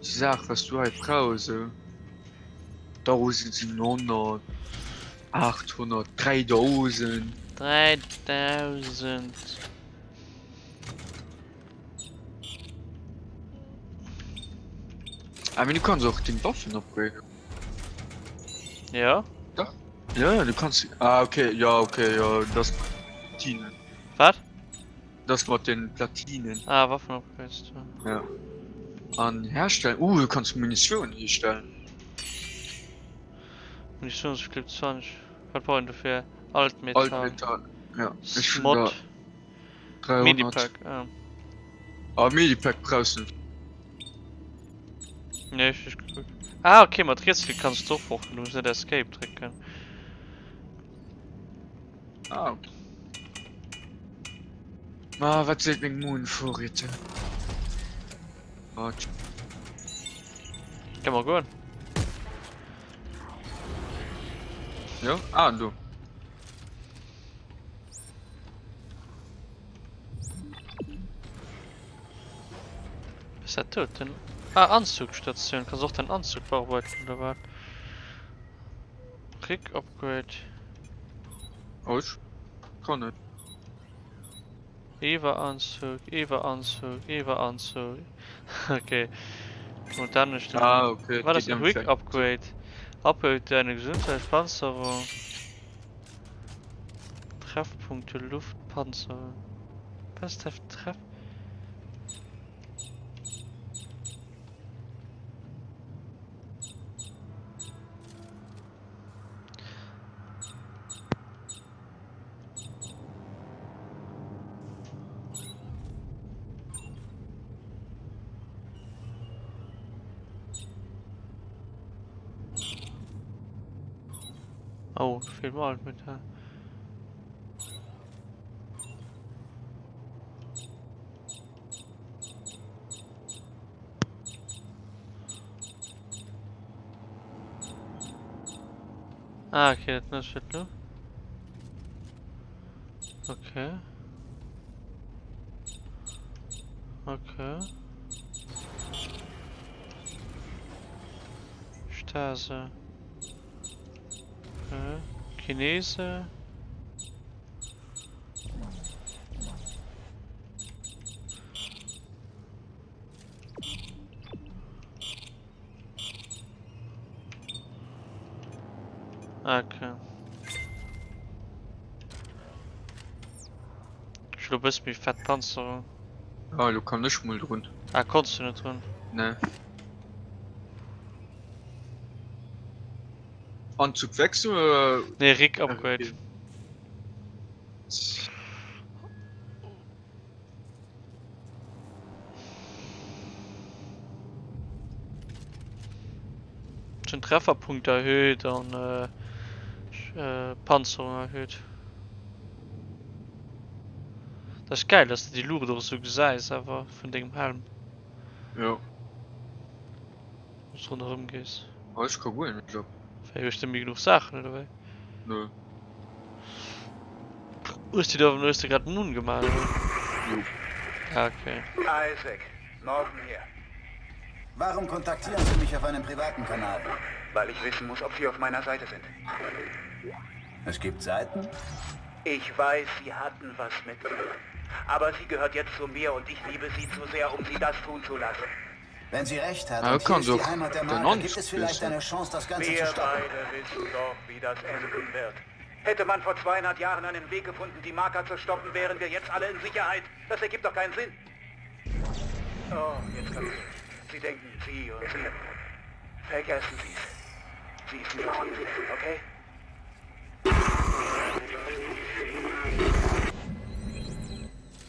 Saach was du hei brauchs esou. 1700, 800, 3000. 3000. Ah, mee du kanns och deng Waffen upgraden. Ja? Dach. Ja, ja, du kanns. Ah, okay, ja, okay, ja, das Platinen. Wat? Das mat den Platinen. Ah, Waffen upgradest du. Ja. An herstellen. Uh, du kanns Munition herstellen. Munitionsclip 20. Wat brauch een dofir? Altmetall. Altmetall, ja. Ech hunn Mod. der 300. Medipack, ah. Ah, Medipack brauchs du net. Nee, ech hu gekuckt. Ah, okay, mat Rietsklick kanns du och fortgoen, du muss net Escape drécken. Ah, okay. Ma wat seet meng Moon-Vorräte? Ah, Kann mer goen. Ja, ah, do. Ass dat do den Ah, Anzugsstation. Kanns och den Anzug bearbeiten oder wat? Rig Upgrade. Oh, ech kann net. Eva Anzug, Eva Anzug, Eva Anzug. Okay. Und dann ist Ah, okay, War das geht ein am Rig Effekt. Upgrade? Upgrade deine Gesundheit, Panzerung. Treffpunkte, Luftpanzer. Was treff Treff? Oh, fehlt mir halt mit. Ja. Ah, okay, das ist ne? Okay. Okay. Stase. Okay. Chinese. Okay. Ech elo bësse méi fett Panzerung. Ah, elo kann ech mol drun. Ah, konns du net drun? Nee. Anzug wechseln oder? Nee, Rig Upgrade. Den Trefferpunkt erhöht an äh, Panzerung erhöht. Dat ass geil, dass de déi Luucht och esou gesäis awer vun dengem Helm. Jo. Wann s ronderëm gees. Ah, ech ka guer net op. Wéi, hues de méi genuch Saachen oder wéi? Nö. Hues de der, hues de grad en ungemaach oder? Jo. Ah, okay. Isaac, Morgan hier. Warum kontaktieren Sie mich auf einem privaten Kanal? Weil ich wissen muss, ob Sie auf meiner Seite sind. Es gibt Seiten? Ich weiß, Sie hatten was mit ihr. Aber sie gehört jetzt zu mir und ich liebe sie zu sehr, um sie das tun zu lassen. Wenn sie recht hat Ah, und hier kann ist die doch Heimat der den Marke, Anzug gibt es vielleicht wissen. eine Chance, das Ganze Wir zu stoppen. beide wissen doch, wie das enden wird. Hätte man vor 200 Jahren einen Weg gefunden, die Marker zu stoppen, wären wir jetzt alle in Sicherheit. Das ergibt doch keinen Sinn. Oh, jetzt kommt sie. Sie denken, sie und sie. Vergessen Sie es. Sie ist nur sie, okay?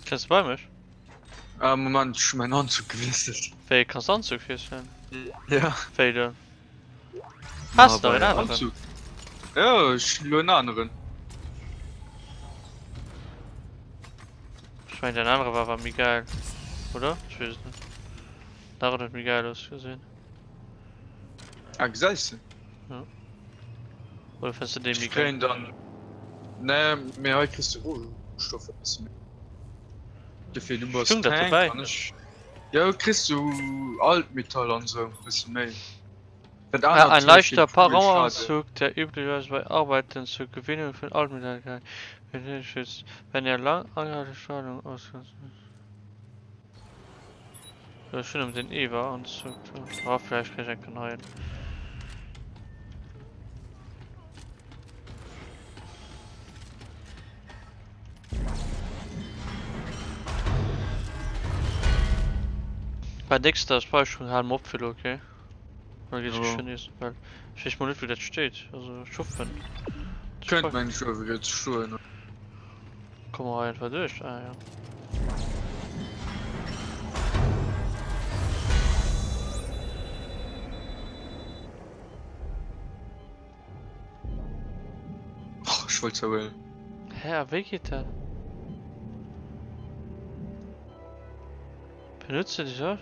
Kënns du bei mech? Ah, Moment, ech hu mäin Anzug gewiesselt. Wéi, kanns Anzug wiesselen? Ja. Wéi denn? Has de nach een aneren? Anzug. Ja, ech hunn elo en aneren. Ech mengen däin anere war awer méi gäil, oder? Ech weess et net. Den aneren huet méi gäil ausgesinn. Ah, gesäis de? Ja. Oder fënns du dee méi Ech kréien dann. Nee, mee hei kriss de Rohstoffer e bësse méi. Dofir du bass Stung dat Tank dobäi? an ech. Jo, kriss du Altmetall an sou e bësse méi. Dat Ah, anert ein zum Beispiel leichter Kugelschade. Raumanzug, der üblicherweise bei Arbeiten zur Gewinnung von Altmetall benötigt wird, wenn er lang anhaltende Strahlung ausgesetzt ist. Ech hunn em den Eva Anzug do. Ah, vläicht krieg ech enke neien. Bei nächster Speicherung halen mer op fir elo, okay? Dann geet Jo. ech nees, well ech weess mol net wou dat steet. Also ech hoffen. Kënnt meng ech uewe gëtt stoen. Komme mer hei einfach duerch? Ah ja. Och, ech wollt zwar huelen. Hä, a wéi geet dat? Benutze dich auch?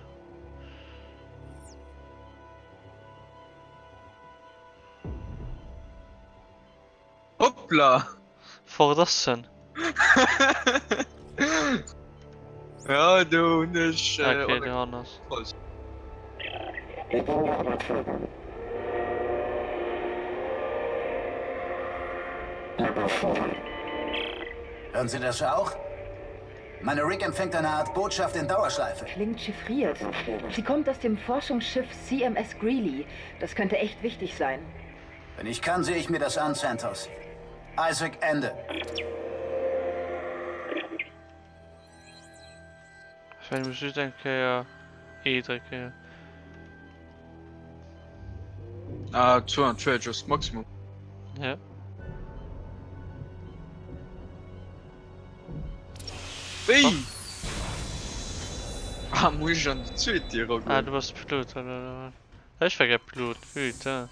Hoppla! Fort ass en! Ja, do hunn ech. Okay, do han ass. Hören Sie das auch? Meine Rig empfängt eine Art Botschaft in Dauerschleife. Klingt chiffriert. Sie kommt aus dem Forschungsschiff CMS Greeley. Das könnte echt wichtig sein. Wenn ich kann, sehe ich mir das an, Santos. Isaac, Ende. Ech mengen, ech muss just eng Kéier E drécken. Ah, 240 ass d'Maximum. Ja. Wéi? Ah, muss ech an déi zweet Dier eragoen? Ah, du bass Pilot, oder? Ech war gär Pilot, putain.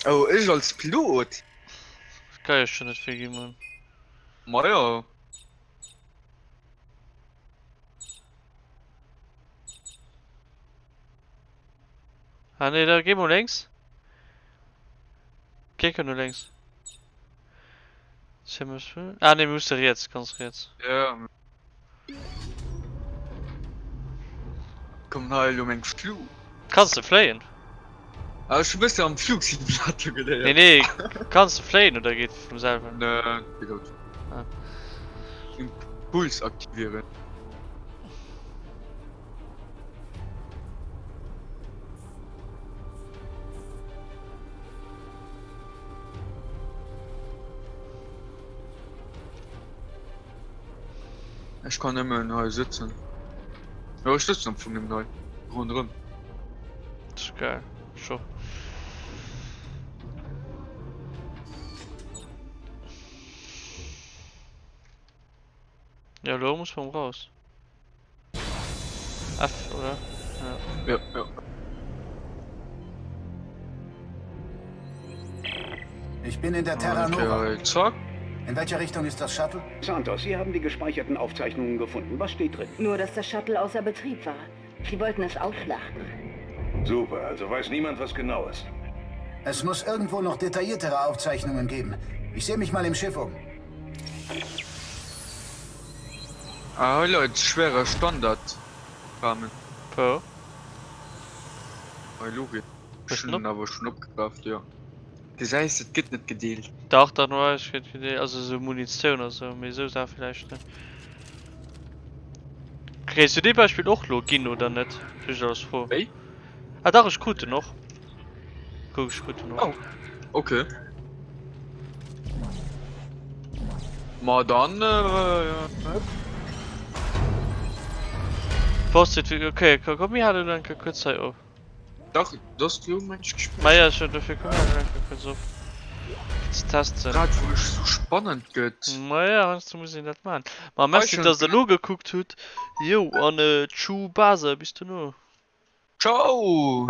Oh, ech als Pilot? Dat ka jo schon net vill ginn, Mann. Majo. Ah nee, da geh mal längs. Geh nur längs. Ah nee, muss riets, ganz riets. Ja. Komm hei elo meng Flu. Kanns de fléien? Ah, ech hu bëssen am Flugsimulator geléiert. Nee, nee, kanns de fléien oder geet vum selwen? Nee, Pilot. Ah. Impuls aktivieren. Ech kann nëmmen hei sëtzen. Jo ech sëtzen am Fong nëmmen hei ronderëm. Das ist geil. Scho. Ja, lo muss man raus. F, oder? Ja. Ja, ja. Ich bin in der Terra Nova. Okay, zack. In welcher Richtung ist das Shuttle? Santos, Sie haben die gespeicherten Aufzeichnungen gefunden. Was steht drin? Nur, dass das Shuttle außer Betrieb war. Sie wollten es ausschlachten. Super, also weiß niemand, was genau ist. Es muss irgendwo noch detailliertere Aufzeichnungen geben. Ich sehe mich mal im Schiff um. Ah, hei leit schwerer Standard Rahmen. Po. Hei Logik. Ech hunn en awer schonn opgekaaft, jo. Gesäis, et gëtt net gedeelt. Dach, dach, no eis gëtt gedeelt, also esou Munitioun a sou, mee esou Saache villäicht net. Kréis du dee Beispill och lo ginn oder net? Just als Fro. Wéi? Ah dach, ech krut en och. Kuck, ech krut en och. Oh, okay. Ma dann, äh, Post okay, komm mir halen elo eng Kéier kuerz hei op. Dach, et ass elo mensch gespillt. Ma ja, ech dofir komm mir halen eng Kéier kuerz op fir ze testen. Grad wou ech sou spannend gëtt. Ma ja, heiansdo muss een dat maachen. Ma merci dass der nogekuckt hutt. Jo an tschuu Base, bis dono. Ciao!